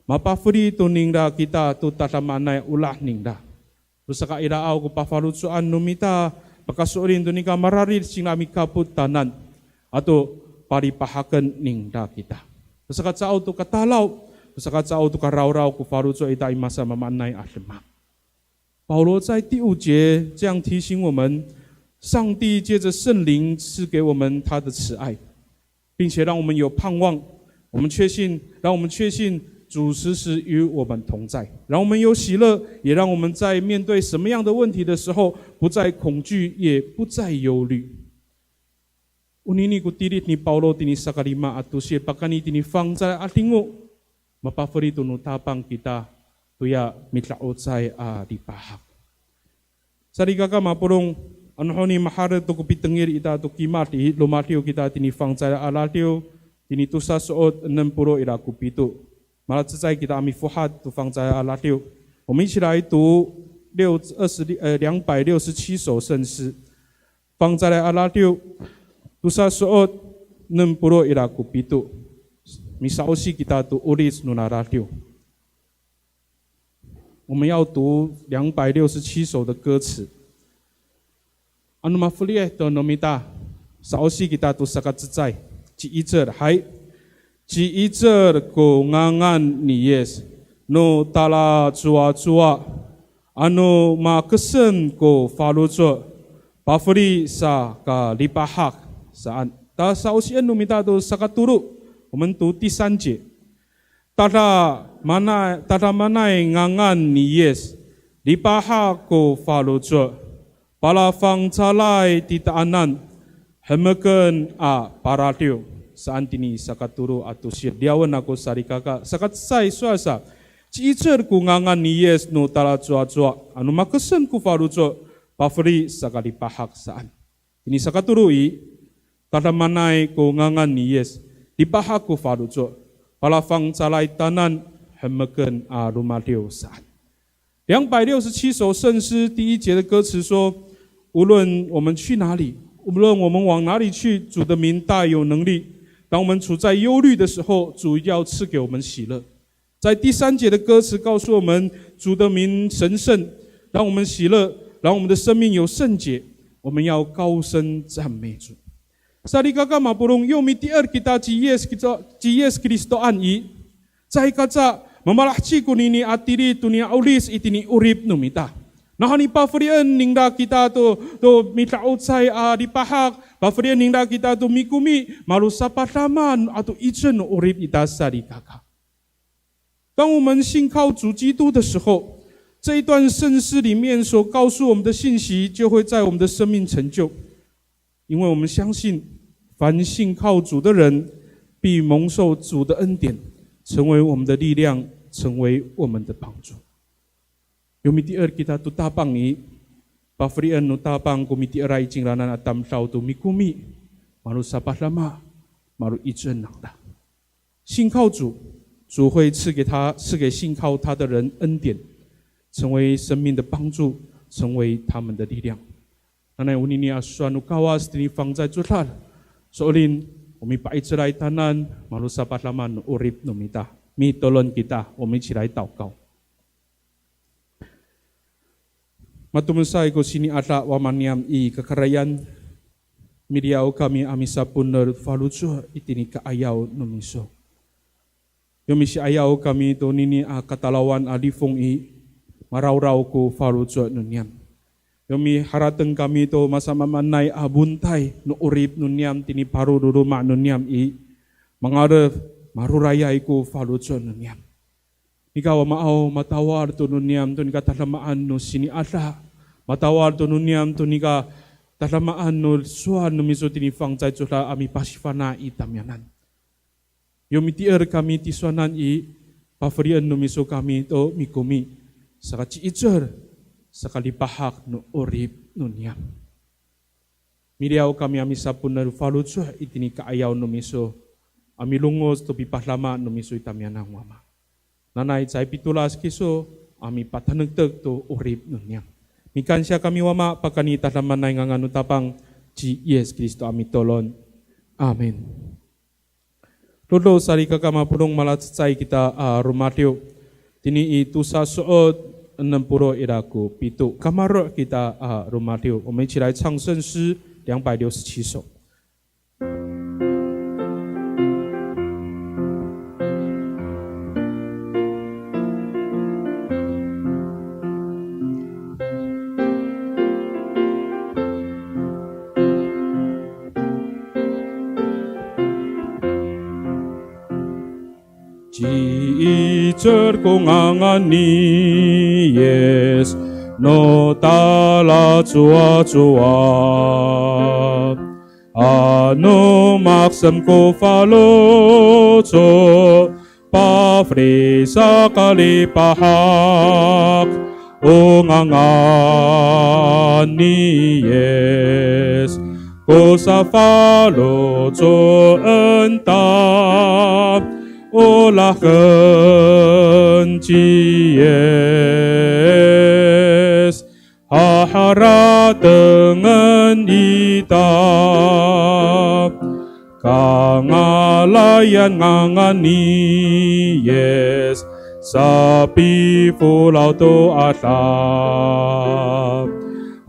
mapafeli to ningra kita to tadamaanay olah ningra. To sakairaaw ko pafaloco'an no mita, pakaso'elin to nika mararid cingra mikapot tanan, ato palipahaken ningra kita. To saka caay to katalaw, to saka caay to karawraw ko faloco' ita i masamaamaanay a demak. 保罗在第五节这样提醒我们，上帝借着圣灵赐给我们他的慈爱，并且让我们有盼望。我们确信，让我们确信主时时与我们同在，让我们有喜乐，也让我们在面对什么样的问题的时候，不再恐惧，也不再忧虑。Onini ko tilid ni Pawlo tini sakalima a tosil, pakayni tini fangcalay a 'adingo, mapafeli to no Tapang kita toya mida'ocay a lipahak. Salikaka mapolong, anohoni maherek to ko pitengil ita to kimad i, lomadiw kita tini fangcalay a radiw, tini tosa so'ot enem polo' ira ko pito. Malacecay kita a mifohat to fangcalay a radiw. 我们一起来读六，二十，呃，两百六十七首圣诗。Fangcalay a radiw, tosa so'ot enem polo' ira ko pito. Misa'osi kita to 'olic nona radiw. 我们要读两百六十七首的歌词。Ano mafeli'ay to no mita, sa'osi kita to saka cecay. Ci'icel, hay. Ci'icel ko ngangan ni Yis, no talacowacowa, ano makesen ko faloco', pafeli sa ka lipahak, saan. Ta sa'osien no mita to saka tolo, 我们读第三节。 Tadamaanay, tadamaanay ngangan ni Yis, lipahak ko faloco', palafangcalay titaanan, hemeken a paradiw. Saan tini saka tolo a tosil. Liyawen ako salikaka, saka cecay sowal sa, ci'icel ko ngangan ni Yis no talacowacowa, ano makesen ko faloco', pafeli sa ka lipahak saan. Tini saka tolo i, tadamaanay ko ngangan ni Yis, lipahak ko faloco', palafangcalay tanan, hemeken a romadiw saan. 两百六十七首圣诗第一节的歌词说，无论我们去哪里，无论我们往哪里去，主的名大有能力。当我们处在忧虑的时候，主要赐给我们喜乐。在第三节的歌词告诉我们，主的名神圣，让我们喜乐，让我们的生命有圣洁。我们要高声赞美主。Salikaka mapolong, yo mitier kita ci Yis, kita, ci Yis Kristoan i, caay kaca mamalaheci konini a tilid toniya 'olic itini 'orip no mita. Nawhani pafelien ningra kita to, to mida'ocay a lipahak, pafelien ningra kita to mikomi, malo sapadama ato 'icel no 'orip ita salikaka. 当我们信靠主基督的时候，这一段圣诗里面所告诉我们的信息就会在我们的生命成就。因为我们相信，凡信靠主的人，必蒙受主的恩典，成为我们的力量，成为我们的帮助。Yo mitier kita to Tapang i, pafelien no Tapang ko mitieray cingraanan a tamdaw to mikomi, malo sapadama, malo 'icel nangra. 信靠主，主会赐给他，赐给信靠他的人恩典，成为生命的帮助，成为他们的力量。Nanay onini a sowal no Kawas tini fangcalay codad, so'elin, o mipa'icelay tanan, malo sapadama no 'orip no mita. Mitolon kita, 我们一起来祷告。 Matomesay ko sini'ada Wama niyam i kakarayan, miliyaw kami a misapoener faloco' itini ka'ayaw no miso. Yo misi'ayaw kami tonini a katalawan a lifong i, marawraw ko faloco' no niyam. Yo miharateng kami to masamaamaanay a bontay no 'orip no niyam tini paro no loma' no niyam i, mangalef marorayay ko faloco' no niyam. Nika Wamaaw, matawal to no niyam to nika tadamaan no sini'ada. Matawal to no niyam to nika tadamaan no sowal no miso tini fangcalay codad a mipasifana' i tamiyanan. Yo mitier kami tisowanan i, pafelien no miso kami to mikomi, saka ci'icel, saka lipahak no 'orip no niyam. Miliyaw kami a misapoener faloco' itini ka'ayaw no miso, a milongoc to pipadama no miso i tamiyanan Wama. Nanay caay pitolas kiso a mipatanektek to 'orip no niyam. Mikansiya kami Wama, pakayni tadamaanay ngangan no Tapang ci Yis Kristo a mitolon. Amin. Dodo salikaka mapolong, malacecay kita a romadiw. Tini i tosa so'ot enem polo' ira ko pito. Kamaro' kita a romadiw. 我们一起来唱圣诗两百六十七首。 Ci'icel ko ngangan ni Yis no talacowacowa. Ano maksem ko faloco', pafeli sakalipahak, o ngangan ni Yis ko safaloco'en ta, olahen ci Yis haharatengen ita. Kangalayan ngangan ni Yis sapifolaw to 'ada.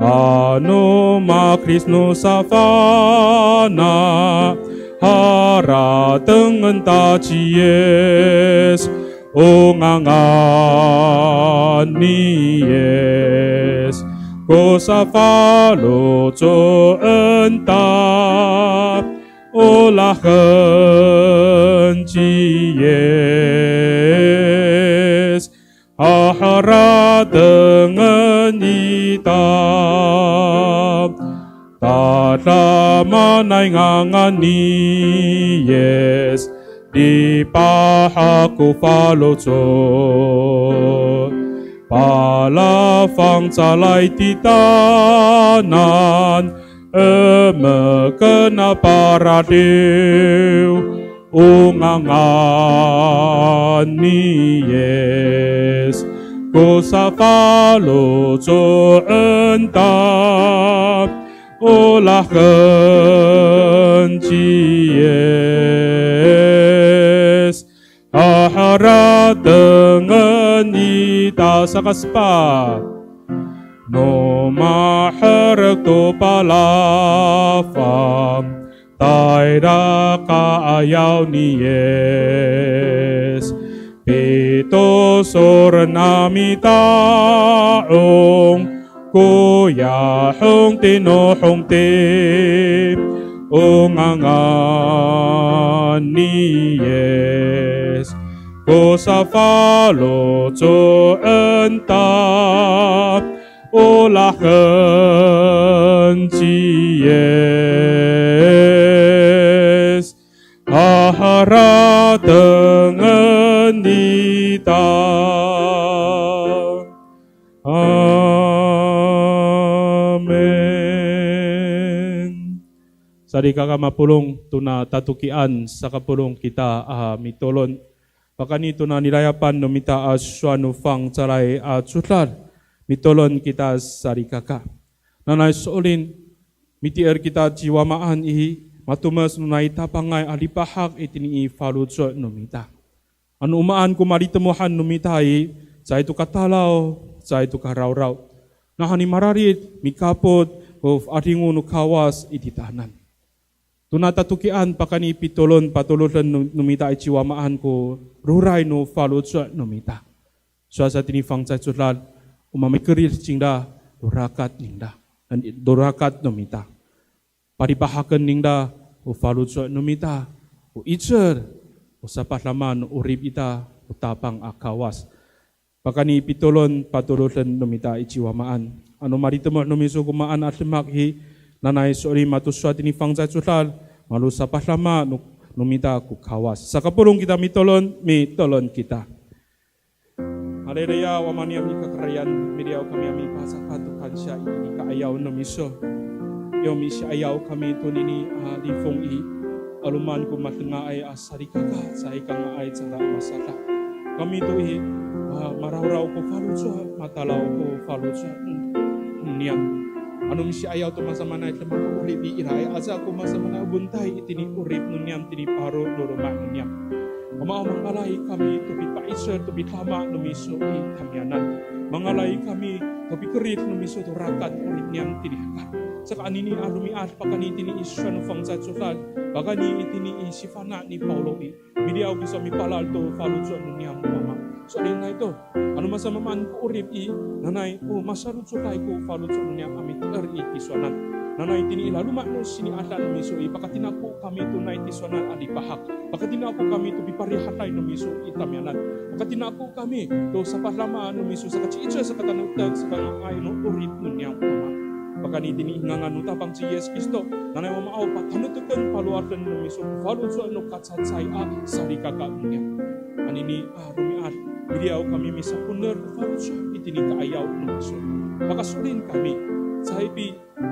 Ano makris no safana', haratengen ta ci Yis, o ngangan ni Yis ko safaloco'en ta, olahen ci Yis haharatengen ita. Tadamaanay ngangan ni Yis, lipahak ko faloco'. Palafangcalay titaanan, emeken a paradiw, o ngangan ni Yis ko safaloco'en ta, olahen ci Yis haharatengen ita. Sakasepat. No maherek to palafang, tayra ka'ayaw ni Yis. Pitosoren a mita'ong, koya hongti no hongti, o ngangan ni Yis ko safaloco'en ta, olahen ci Yis haharatengen ita. Amin. Salikaka mapolong, tona tatokian sakapolong kita a mitolon. Pakayni tona nilayapan no mita a sowal no fangcalay a codad, mitolon kita salikaka. Nanay so'elin, mitier kita ci Wamaan i, matomes no nai Tapangay a lipahak itini i faloco' no mita. Ano o maan ko malitemohan no mita i, caay to ka talaw, caay to ka rawraw. Nawhani mararid, mikapot ko fa'adingo no Kawas i titaanan. Tona tatokian pakayni pitolon patoroden no, no mita i ci Wamaan ko roray no faloco' no mita. Sowal sa tini fangcalay codad, o mamikerid cingra to rakat ningra, to rakat no mita. Palipahaken ningra o faloco' no mita, o 'icel, O sapadama no 'orip ita, o Tapang a Kawas. Pakayni pitolon patoroden no mita i ci Wamaan. Ano malitemoh no miso ko maan a demak i, nanay so'elin mato sowal tini fangcalay codad, malo sapadama no, no mita ko Kawas. Sakapolong kita mitolon, mitolon kita. Haleluya, Wama niyam i kakarayan, miliyaw kami a mipacakat to kansiya i ka'ayaw no miso. Yo misi'ayaw kami tonini a lifong i, 'aloman ko madengaay a salikaka, caay kanga'ay cangra a masadak. Kami to i, a, marawraw ko faloco', matalaw ko faloco' no niyam. Ano misi'ayaw to masamaanay demak ko 'orip i, iraay aca ko masamaanay a pontay itini 'orip no niyam, tini paro no loma' no niyam. Wama aw, mangalay kami to pipa'icel to pidama no miso i tamiyanan. Mangalay kami to pikerid no miso to rakat 'orip niyam tini hekal. Saka anini a romi'ad pakayni tini i sowal no fangcalay codad, pakayni itini i sifana' ni Pawlo i, miliyaw kiso a mipalal to faloco' no niyam, Wama. So'elinay to, ano masamamaan ko 'orip i, nanay o masalocoday ko faloco' no niyam a miti'er i tisowanan. Nanay tini i laloma' no sini'ada no miso i, pakatinako kami to nai tisowanan a lipahak. Pakatinako kami to piparihaday no miso i tamiyanan. Pakatinako kami to sapadama no miso, saka ci'icel, saka tanektek, saka nga'ay no 'orip no niyam, Wama. Pakayni tini i ngangan no Tapang ci Yis Kristo, nanay Wama aw, patanektek, palowaden no miso ko faloco' no kacacay a salikaka no niyam. Anini a romi'ad, miliyaw kami misaponer ko faloco' itini ka'ayaw no miso. Pakaso'elin kami, caay pi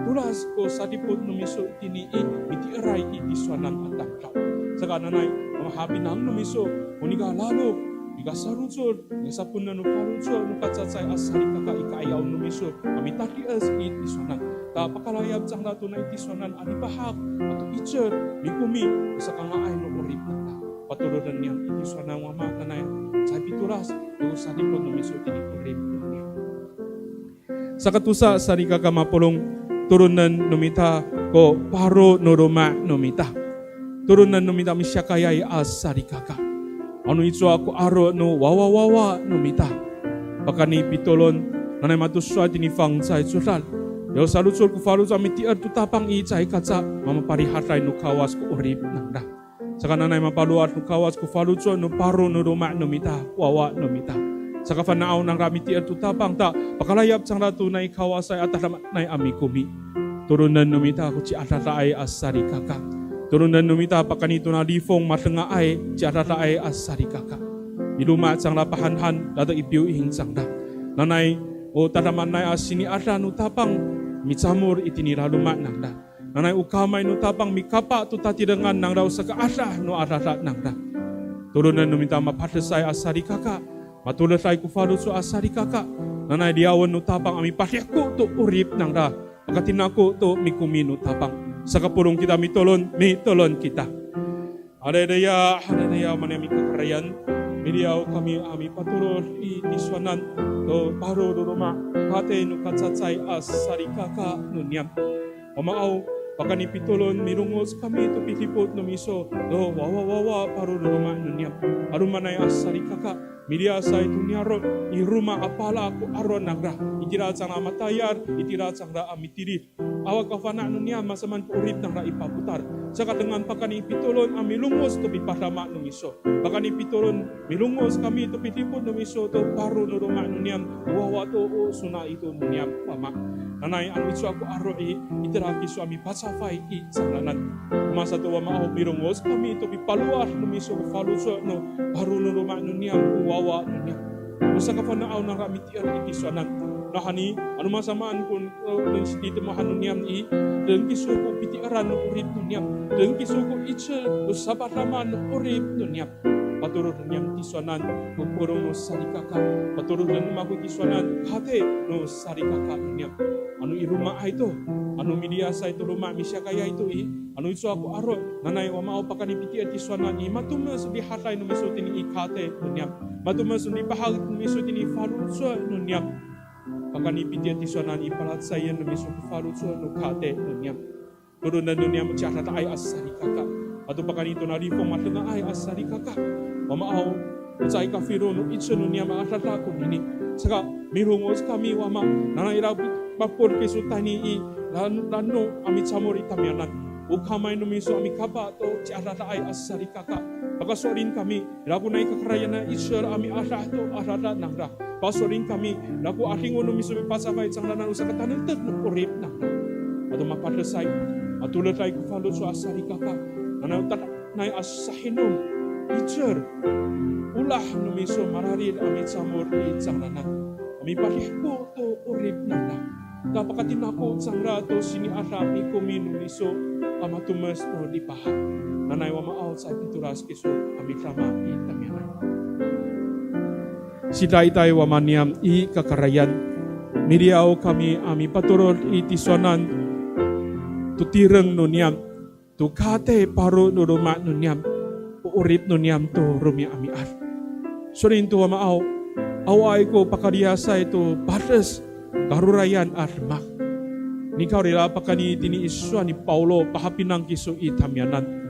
tolas ko sadipot no miso itini i miti'eray i tisowanan a tamdaw. Saka nanay, o mahapinang no miso ko nika lalok, nika sarocod, nika saponer no faloco' no kacacay a salikaka i ka'ayaw no miso a mitadies i tisowanan. Ta pakalayap cangra to nai tisowanan a lipahak ato 'icel, mikomi, o sakanga'ay no 'orip ita. Patoroden niyam i tisowanan, Wama, nanay caay pitolas to sadipot no miso itini 'orip no niyam. Sakatosa, salikaka mapolong, toronen no mita ko paro no loma' no mita. Toronen no mita misiyakayay a salikaka. Ano icowa ko aro' no wawawawa no mita. Pakayni pitolon, nanay mato sowal tini fangcalay codad. Yo salocod ko faloco' a miti'er to Tapang i, caay kaca mamaparihaday no Kawas ko 'orip nangra. Saka nanay mapalowad no Kawas ko faloco' no paro no loma' no mita, wawa no mita. Saka fana'aw nangra miti'er to Tapang ta, pakalayap cangra to nai Kawasay a tadamaanay a mikomi. Toronen no mita ko ciadadaay a salikaka. Toronen no mita pakayni tona lifong madengaay, ciadadaay a salikaka. Miloma' cangra pahanhan, latek i piyoing cangra. Nanay, o tadamaanay a sini'ada no Tapang, micamol itini laloma' nangra. Nanay o kamay no Tapang mikapa to tatirengan nangra o sakaadah no adada nangra. Toronen no mita mapadesay a salikaka, matoleday ko faloco' a salikaka. Nanay liyawen no Tapang a mipadihko to 'orip nangra, pakatinako to mikomi no Tapang. Sakapolong kita mitolon, mitolon kita. Haleluya, haleluya, maniyam i kakarayan. Miliyaw kami a mipatorod i tisowanan to paro no loma', kate no kacacay a salikaka no niyam. Wamaaw, pakayni pitolon milongoc kami to pidipot no miso to wawawawa paro no loma' no niyam. 'Alomanay a salikaka, miliyasay to niyaro' i roma a pala ko aro' nangra. Itira cangra a matayal, itira cangra a mitilid. Awa kafana' no niyam masamaan ko 'orip nangra i papotal. Saka dengan pakayni pitolon a milongoc to pipadama no miso. Pakayni pitolon milongoc kami to pidipot no miso to paro no loma' no niyam, wawa to o sona ito no niyam, Wama. Nanay ano icowa ko aro' i, itira kiso a mipacafay i cangraanan. Masa to Wamaaw, milongoc kami to pipalowad no miso ko faloco' no paro no loma' no niyam, wawa no niyam. O sakafana'aw nangra miti'er i tisowanan. Nawhani, ano masamaan ko, eh, deng sititemohan no niyam i, deng kiso ko piti'eran no 'orip no niyam, deng kiso ko 'icel to sapadama no 'orip no niyam. Patoroden niyam tisowanan ko polong no salikaka. Patoroden no mako tisowanan kate no salikaka no niyam. Ano i romaay to, ano miliyasay to loma' misiyakayay to i, ano icowa ko aro', nanay Wamaaw, pakayni piti'er tisowanan i, matomes o rihaday no miso tini i kate no niyam. Matomes o lipahak no miso tini faloco' no niyam. Pakayni piti'er tisowanan i, palacecayen no miso ko faloco' no kate no niyam. Toronen no niyam ciadadaay a salikaka. Ato pakayni tona lifong madengaay a salikaka. Wamaaw, o caay kafilo no 'icel no niyam a adada konini. Saka milongoc kami, Wama, nanay ira mapol kiso tayni i lano, lano a micamol i tamiyanan. O kamay no miso a mikapa to ciadadaay a salikaka. Pakaso'elin kami, ira ko nai kakarayan a 'icel a mi'adah to adada nangra. Paso'elin kami, ira ko 'adingo no miso mipacafay cangraan o sakatanektek no 'orip nangra. Ato mapadesay, matoleday ko faloco' a salikaka. Nanay o tadamaanay a sahinom, 'icel, olah no miso mararid a micamol i cangraan. A mipadihko to 'orip nangra. Ta pakatinako cangra to sini'ada a mikomi no miso a matomes no lipahak. Nanay Wamaaw, caay pitolas kiso a midama i tamiyanan. Sidaitay Wama niyam i kakarayan, miliyaw kami a mipatorod i tisowanan to tireng no niyam, to katey paro no loma' no niyam, o 'orip no niyam to romi'ami'ad. So'elin to Wamaaw, awaay ko pakaliyasay to pades, karorayan a demak. Nikawrira pakayni tini i sowal ni Pawlo, pahapinang kiso i tamiyanan.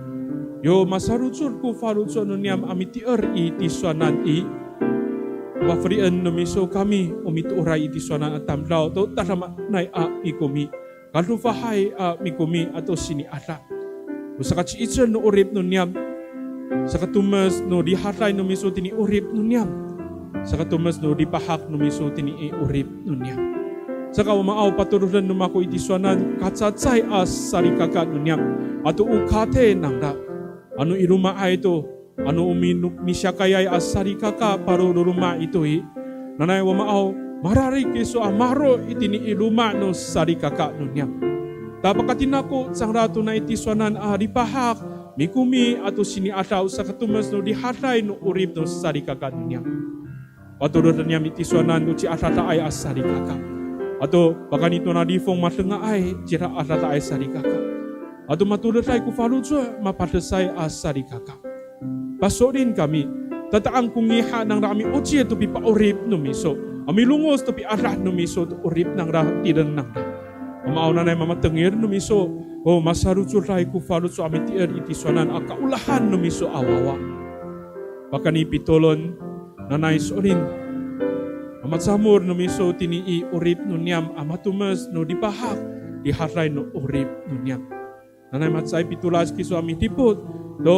Yo masarocod ko faloco' no niyam a mitier i tisowanan i, pafelien no miso kami o mitooray i tisowanan a tamdaw to tadamaanay a mikomi, kadofahay a mikomi ato sini'ada. O sakaci'icel no 'orip no niyam, sakatomes no rihaday no miso tini 'orip no niyam, sakatomes no lipahak no miso tini i 'orip no niyam. Saka Wamaaw, patoroden no mako i tisowanan kacacay a salikaka no niyam, ato o katey nangra. Ano i loma'ay to, ano o mi-, misiyakayay a salikaka paro no loma' ito i, nanay Wamaaw, mararid kiso a maro' itini i loma' no salikaka no niyam. Ta pakatinako cangra to nai tisowanan a lipahak, mikomi ato sini'ada o sakatomes no rihaday no 'orip no salikaka no niyam. Patoroden niyam i tisowanan to ciadadaay a salikaka. Ato pakayni tona lifong madengaay, ciadadaay salikaka. Ato matoleday ko faloco' mapadesay a salikaka. Paso'elin kami, tata'ang ko ngiha nangra a mi'ocil to pipa'orip no miso, a milongoc to pi'adah no miso to 'orip nangra, tireng nangra. Wamaaw, nanay mamatengil no miso, o masarocoday ko faloco' a mitier i tisowanan a kaolahan no miso a wawa. Pakayni pitolon, nanay so'elin a macamol no miso tini i 'orip no niyam a matomes no lipahak, rihaday no 'orip no niyam. Nanay macaay pitolas kiso a midipot to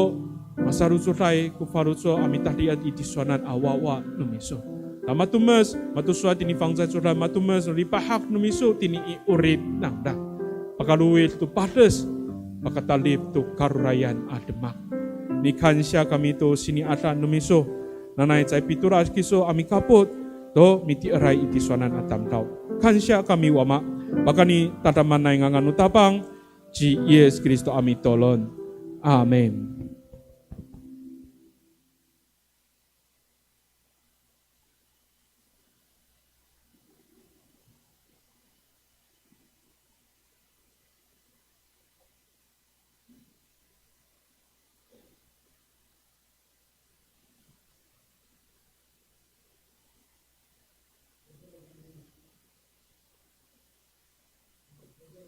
masarocoday ko faloco' a mitadi'et i tisowanan a wawa no miso. Ta matomes, mato sowal tini fangcalay codad, matomes no lipahak no miso tini i 'orip nangra. Pakalowid to pades, pakatalif to karorayan a demak. Mikansiya kami to sini'ada no miso. Nanay caay pitolas kiso a mikapot to miti'eray i tisowanan a tamdaw. Kansiya kami Wama, pakayni tadamaanay ngangan no Tapang ci Yis Kristo a mitolon. Amin.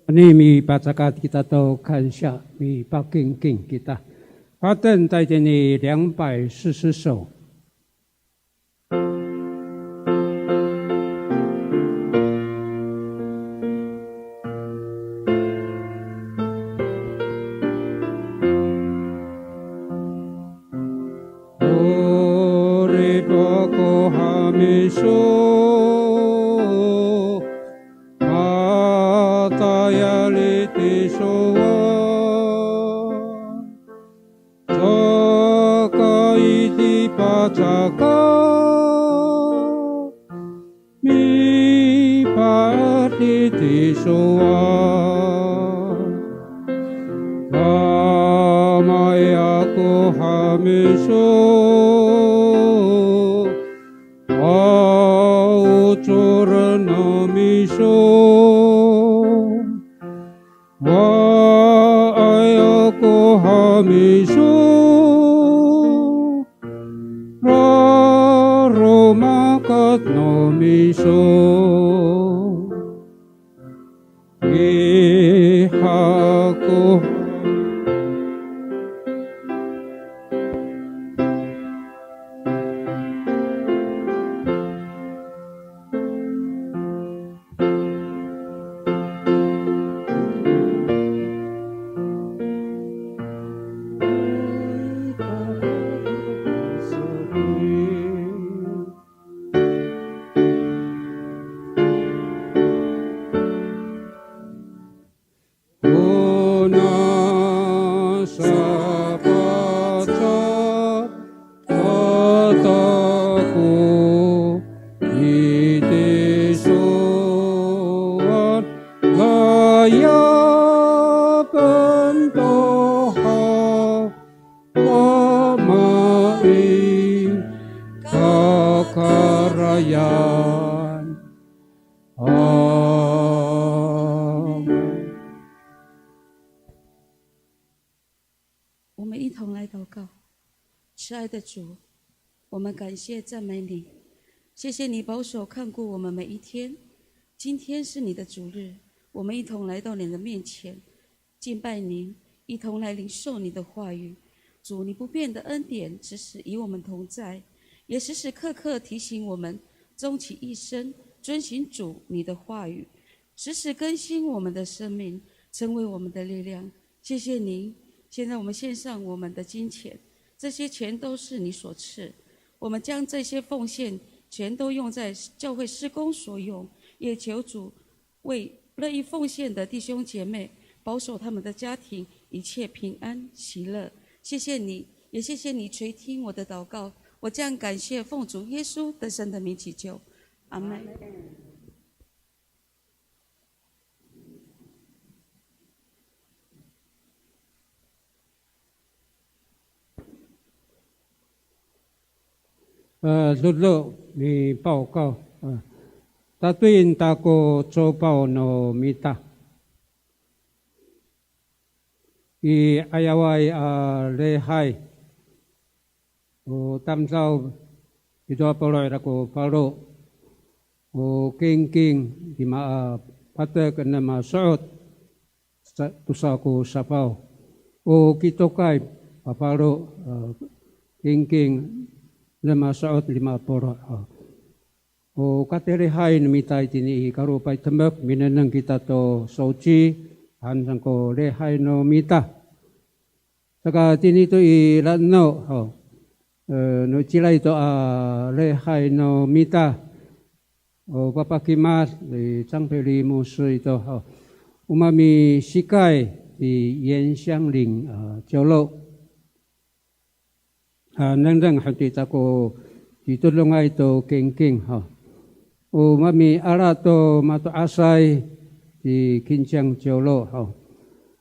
Ini mipacakat kita to kansiya, mipakingking kita. Paten tayni 两百四十首。 Orip ako hamiso, matayal i tisowan, caka i tipacakat, mipaat i tisowan. Kamay ako hamiso, a ocoren no miso. Waay ako hamiso, raromakat no miso. Ngiha ko karayan. Amen. 我们一同来祷告。慈爱的主，我们感谢赞美你，谢谢你保守看顾我们每一天。今天是你的主日，我们一同来到你的面前，敬拜您，一同来领受你的话语。主，你不变的恩典时时与我们同在，也时时刻刻提醒我们终其一生遵行主你的话语，时时更新我们的生命，成为我们的力量。谢谢您。现在我们献上我们的金钱，这些钱都是你所赐，我们将这些奉献全都用在教会事工所用，也求主为乐意奉献的弟兄姐妹保守他们的家庭一切平安喜乐。谢谢你，也谢谢你垂听我的祷告。我将感谢奉主耶稣得胜的名祈求，阿门。 E, dodo mipawkaw. E, tatoyen ta ko copaw no mita i 'ayaway a lihay. O tamdaw pito a polo' ira ko falo. O kingking lima a patek enem a so'ot. Sa-, tosa ko safaw. O kitokay, pafalo, a, kingking, enem a so'ot lima a polo'. A. O katelihay no mita itini i karopay temek, minengneng kita to soci, han saan ko lihay no mita. Saka tini to i la'eno, ho. E, no cilay to a lihay no mita. O papakimad i 张培礼牧师 ito, ho. O mamisikay ci 严香林, a, ciwlo. A, nengneng han to ita ko citodongay to kingking, ho. O mamiala to mato'asay ci Kinciang ciwlo, ho.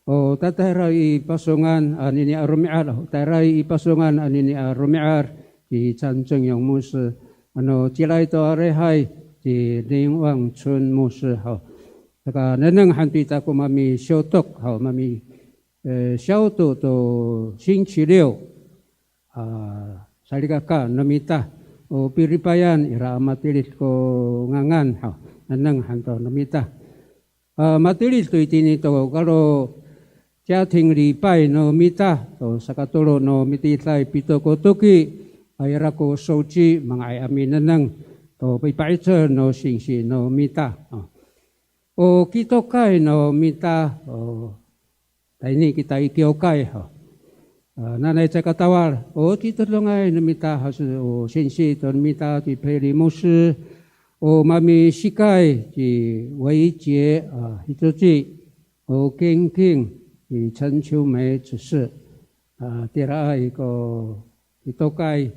O tatayra i Pasongan anini a romi'ad, ho. Tayra i Pasongan anini a romi'ad ci 张正勇牧师, ano cilay to a lihay ci 林望春牧师, ho. Saka nengneng han to ita ko mami消毒, ho, mami, e, 消毒 to 星期六. A, salikaka no mita, o pilipayan ira a matilid ko ngangan, ha, nengneng han to no mita. A, matilid to itini to kalo 家庭礼拜 no mita, to sakatolo no mitiiday pito ko toki, a, ira ko soci manga'ay a minengneng, to pipa'icel no singsi no mita. A. O kitokay no mita, o, tayni kita i kiwkay, ha. A, nanay caay katawal, o citodongay no mita, ha, so, o, singsi to no mita ci 培礼牧师, o mamisikay ci 伟杰, a, hicoci, o kingking ci 陈秋梅执事, a, tiraay ko kitokay.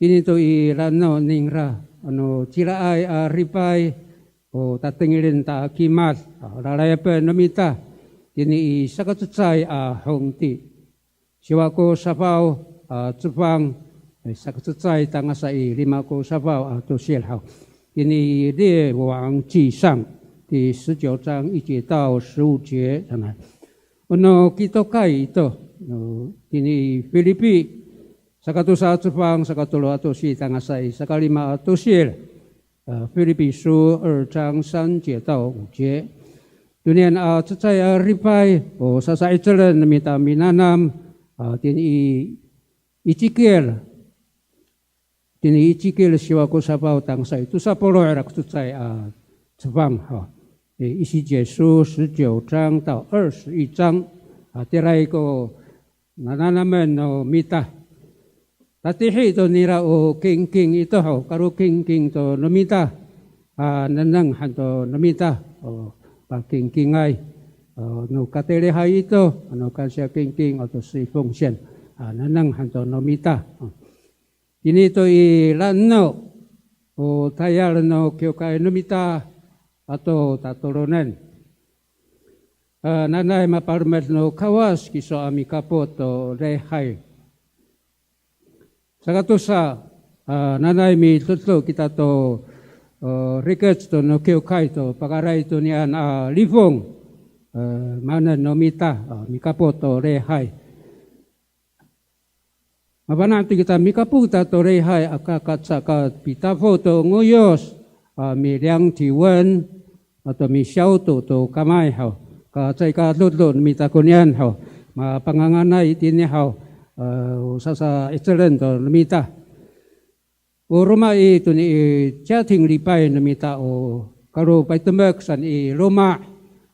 Tini to i la'eno ningra, ano cilaay a lipay, o tatengilen ta a kimad, a, lalayapen no mita, tini i sakacecay a hongti. Siwa ko safaw a cefang, e, sakacecay tangasa i lima ko safaw a tosil haw. Tini i 列王纪上 第十九章一节到十五节, sanay. O no kitokay ito, no, tini i Filipi, sakatosa a cefang, sakatolo a tosil tangasa i sakalima a tosil, a, 腓立比书二章三节到五节. Tonian a cecay a lipay, o sasa'icelen no mita minanam, a, tini i Icikil, tini i Icikil siwa ko safaw tangasa i tosa polo' ira ko cecay a cefang, ha. E, 以西结书十九章到二十一章, a, tiraay ko nananamen no mita. Tatihi to nira o kingking ito, ho, kalokingking to no mita, a, nengneng han to no mita, o, pakingkingay, o, no katelihay ito, ano kansiya kingking ato 十一奉献, a, nengneng han to no mita. O. Tini to i la'eno, o tayal no kiwkay no mita ato tatolonen. A, nanay mapalemed no Kawas kiso a mikapot to lihay. Sakatosa, A, nanay midodo kita to, o, rikec to no kiwkay to pakayraay to niyaan a lifong, e, maanen no mita, a, mikapot to lihay. Mafana' to kita mikapot kita to lihay, aka ka caka pitafo to ngoyos, a, miliyang tiwen, ato misiyaoto to kamay haw. Ka caay ka dodo no mita koniyan haw. Mapanganganay itini haw, e, o sasa'icelen to no mita. O roma i toni i 家庭礼拜 no mita o kalo paytemek san i loma',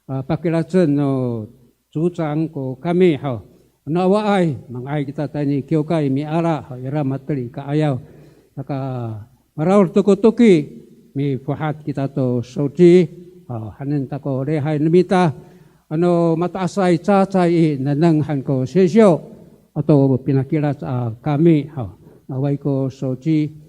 a, pakilacen no 组长 ko kami haw. Ano awaay, manga'ay kita tayni kiwkay miala haw, ira mateli ka'ayaw. Saka maraod to ko toki, mifohat kita to 手机 haw, hanen ta ko lihay no mita. Ano mato'asay cacay i, nengneng han ko sisiw ato pinakilac a kami haw. Awaay ko 手机.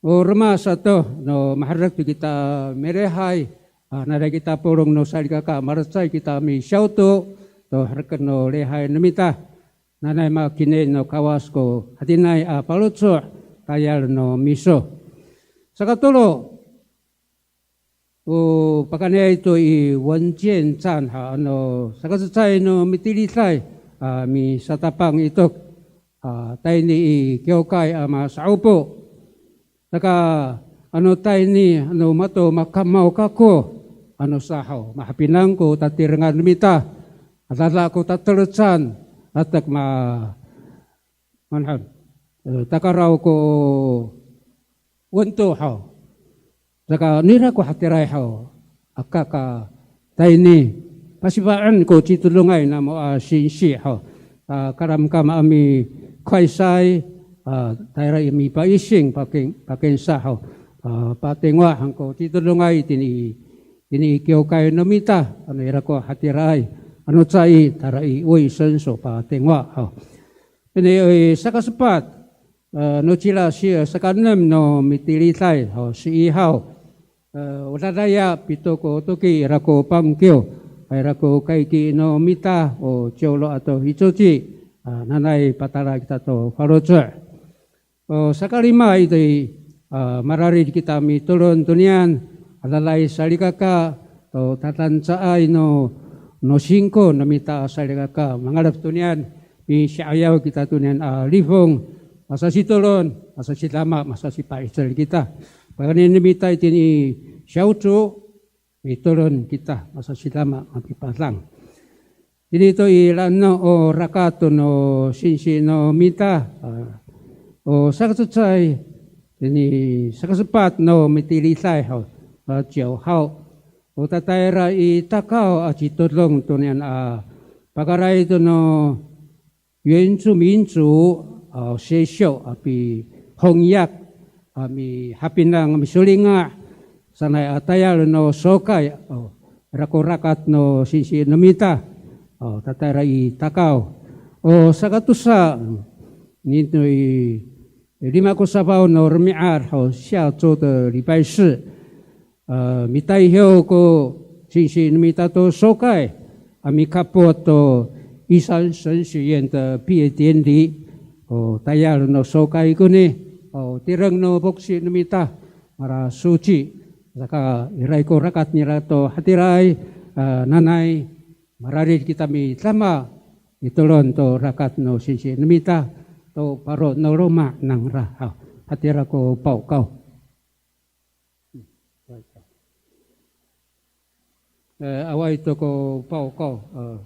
O roma sato, no maherek to kita milihay, a, nanay kita polong no salikaka, malecay kita misiyaoto to hereken no lihay no mita. Nanay makini no Kawas ko hatiniay a faloco', tayal no miso. Sakatolo, o pakayniay to i 文健站 ha, ano sakacecay no mitiliday, a, misatapang itok, a, tayni i kiwkay a masa'opo. Saka ano tayni, ano mato makamaw kako, ano sa haw, mahapinang ko tatirengan no mita, adada ko tatelecan, latek ma, manhan, e, takaraw ko wento haw. Saka nira ko hatiraay haw, aka ka tayni, pasifa'en ko citodongay namo a singsi haw. A, kalamkam a mikowaysay, a, tayra i mipaising pakin, pakinsa haw. A, patingwa han ko citodongay tini, tini i kiwkay no mita, ano ira ko hatiraay. Ano caay, tayra i 卫生所 patingwa haw. Ini, e, sakasepat, e, no cila si, e, sakaenem no mitiliday, ho, 十一号. E, o dadaya pito ko toki ira ko pangkiw, ira ko kaiki no mita, o ciwlo ato hicoci, a, nanay patala kita to faloco'. O sakalima itoy, a, mararid kita mitolon toniyan, adadaay salikaka, to tatancaay no, no singko no mita salikaka, mangalef toniyan, misi'ayaw kita toniyan a lifong, masasitolon, masasidama, masasipa'icel kita. Pakayni no mita itini i 小组, mitolon kita, masasidama, mapipadang. Ini to i la'eno o rakat to no singsi no mita, a, o sakacecay, ini sakasepat no mitiliday haw, a, 九号. O tatayra i Takaw a citodong toniyan a pakayraay to no 原住民族, a, sisiw a pihongyak, a, mihapinang, misolinga' sanay a tayal no sokay, o, ira ko rakat no singsi no mita, o, tatayra i Takaw. O sakatosa, nito i lima ko safaw no romi'ad, o, 下周的礼拜四. A, mitayhiw ko singsi no mita to sokay, a, mikapot to 玉山神学院的毕业典礼. O tayal no sokay koni, o tireng no foksi no mita, mala soci, saka iraay ko rakat nira to hatiraay, a, nanay mararid kita midama mitolon to rakat no singsi no mita to paro no loma' nangra. Hatira ko pawkaw. E, awaay to ko pawkaw, e,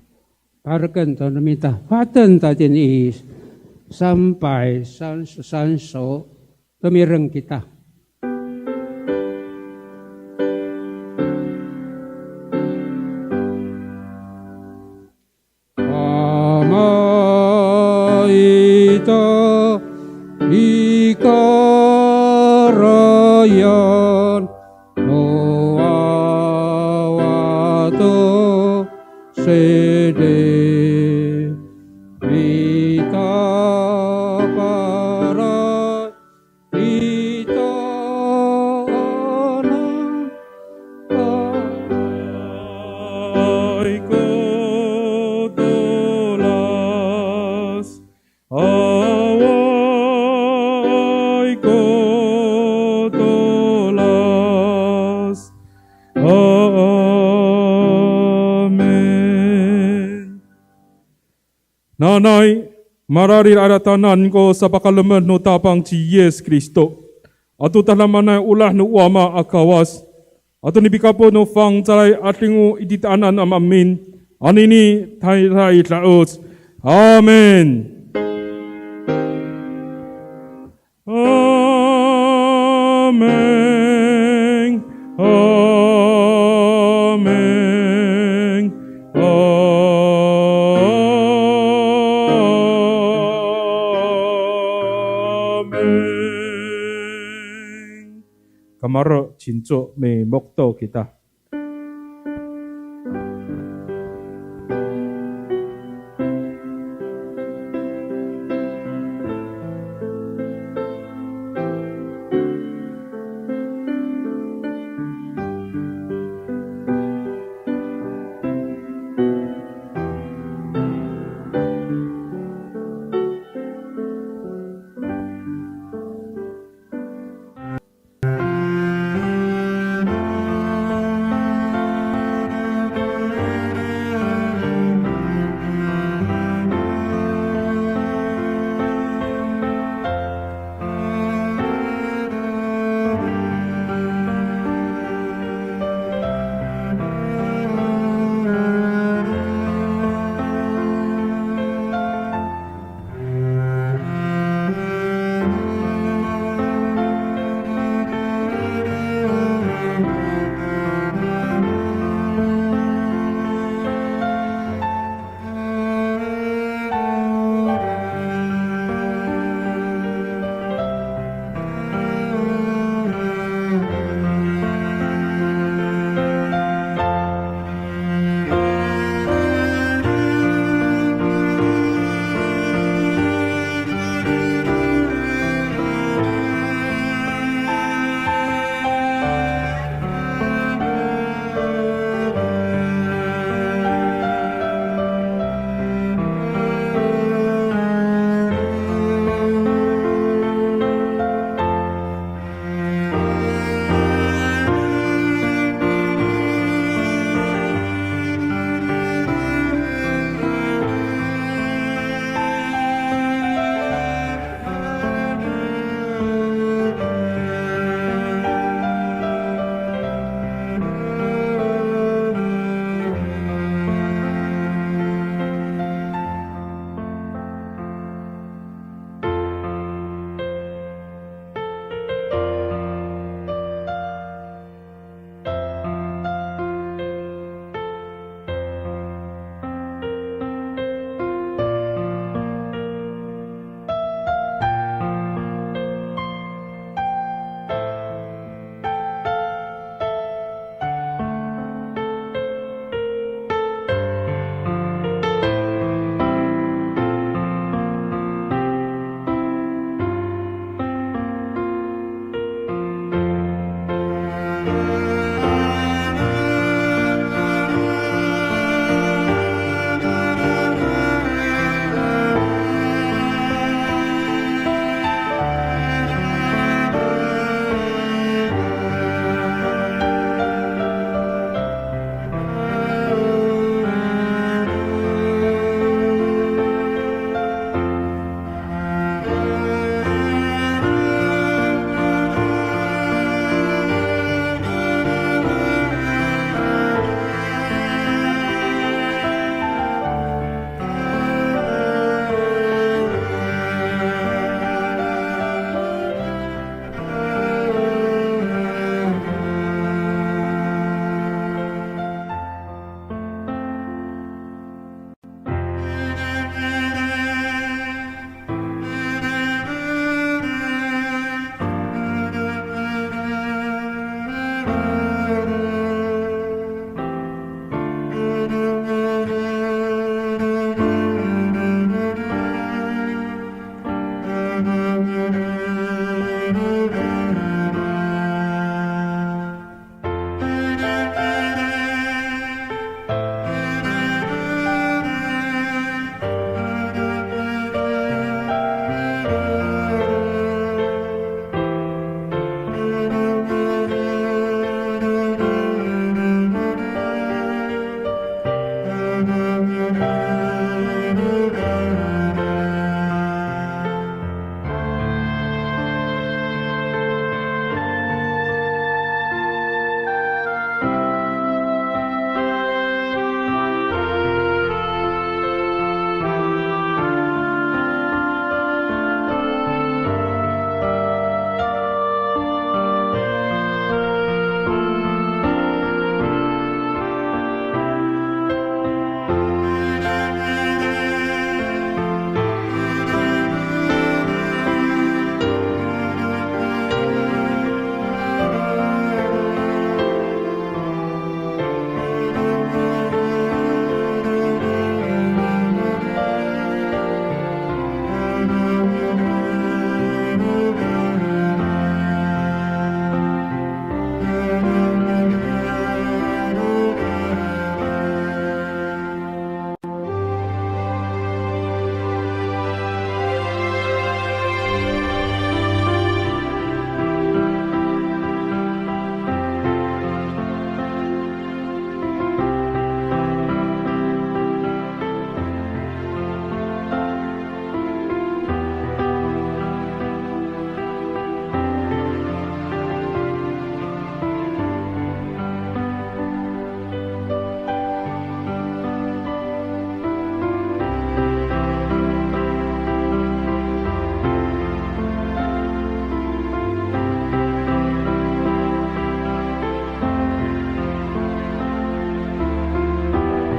pahereken to no mita. Fohaten ta tini i 三百三十三首, tomireng kita. Ama ita i karayan no wawa to sede, mita para ita anan ay ko tolas, awaay ko Nanay mararid a ira tanan ko sapakalemed no Tapang ci Yis Kristo, ato tadamaanay olah no Wama a Kawas, ato nipikapot no fangcalay a 'Adingo i titaanan a maemin, anini tayra i da'oc. Amin. Amin. Amin. Amin. Kamaro', cinco, mimokto kita.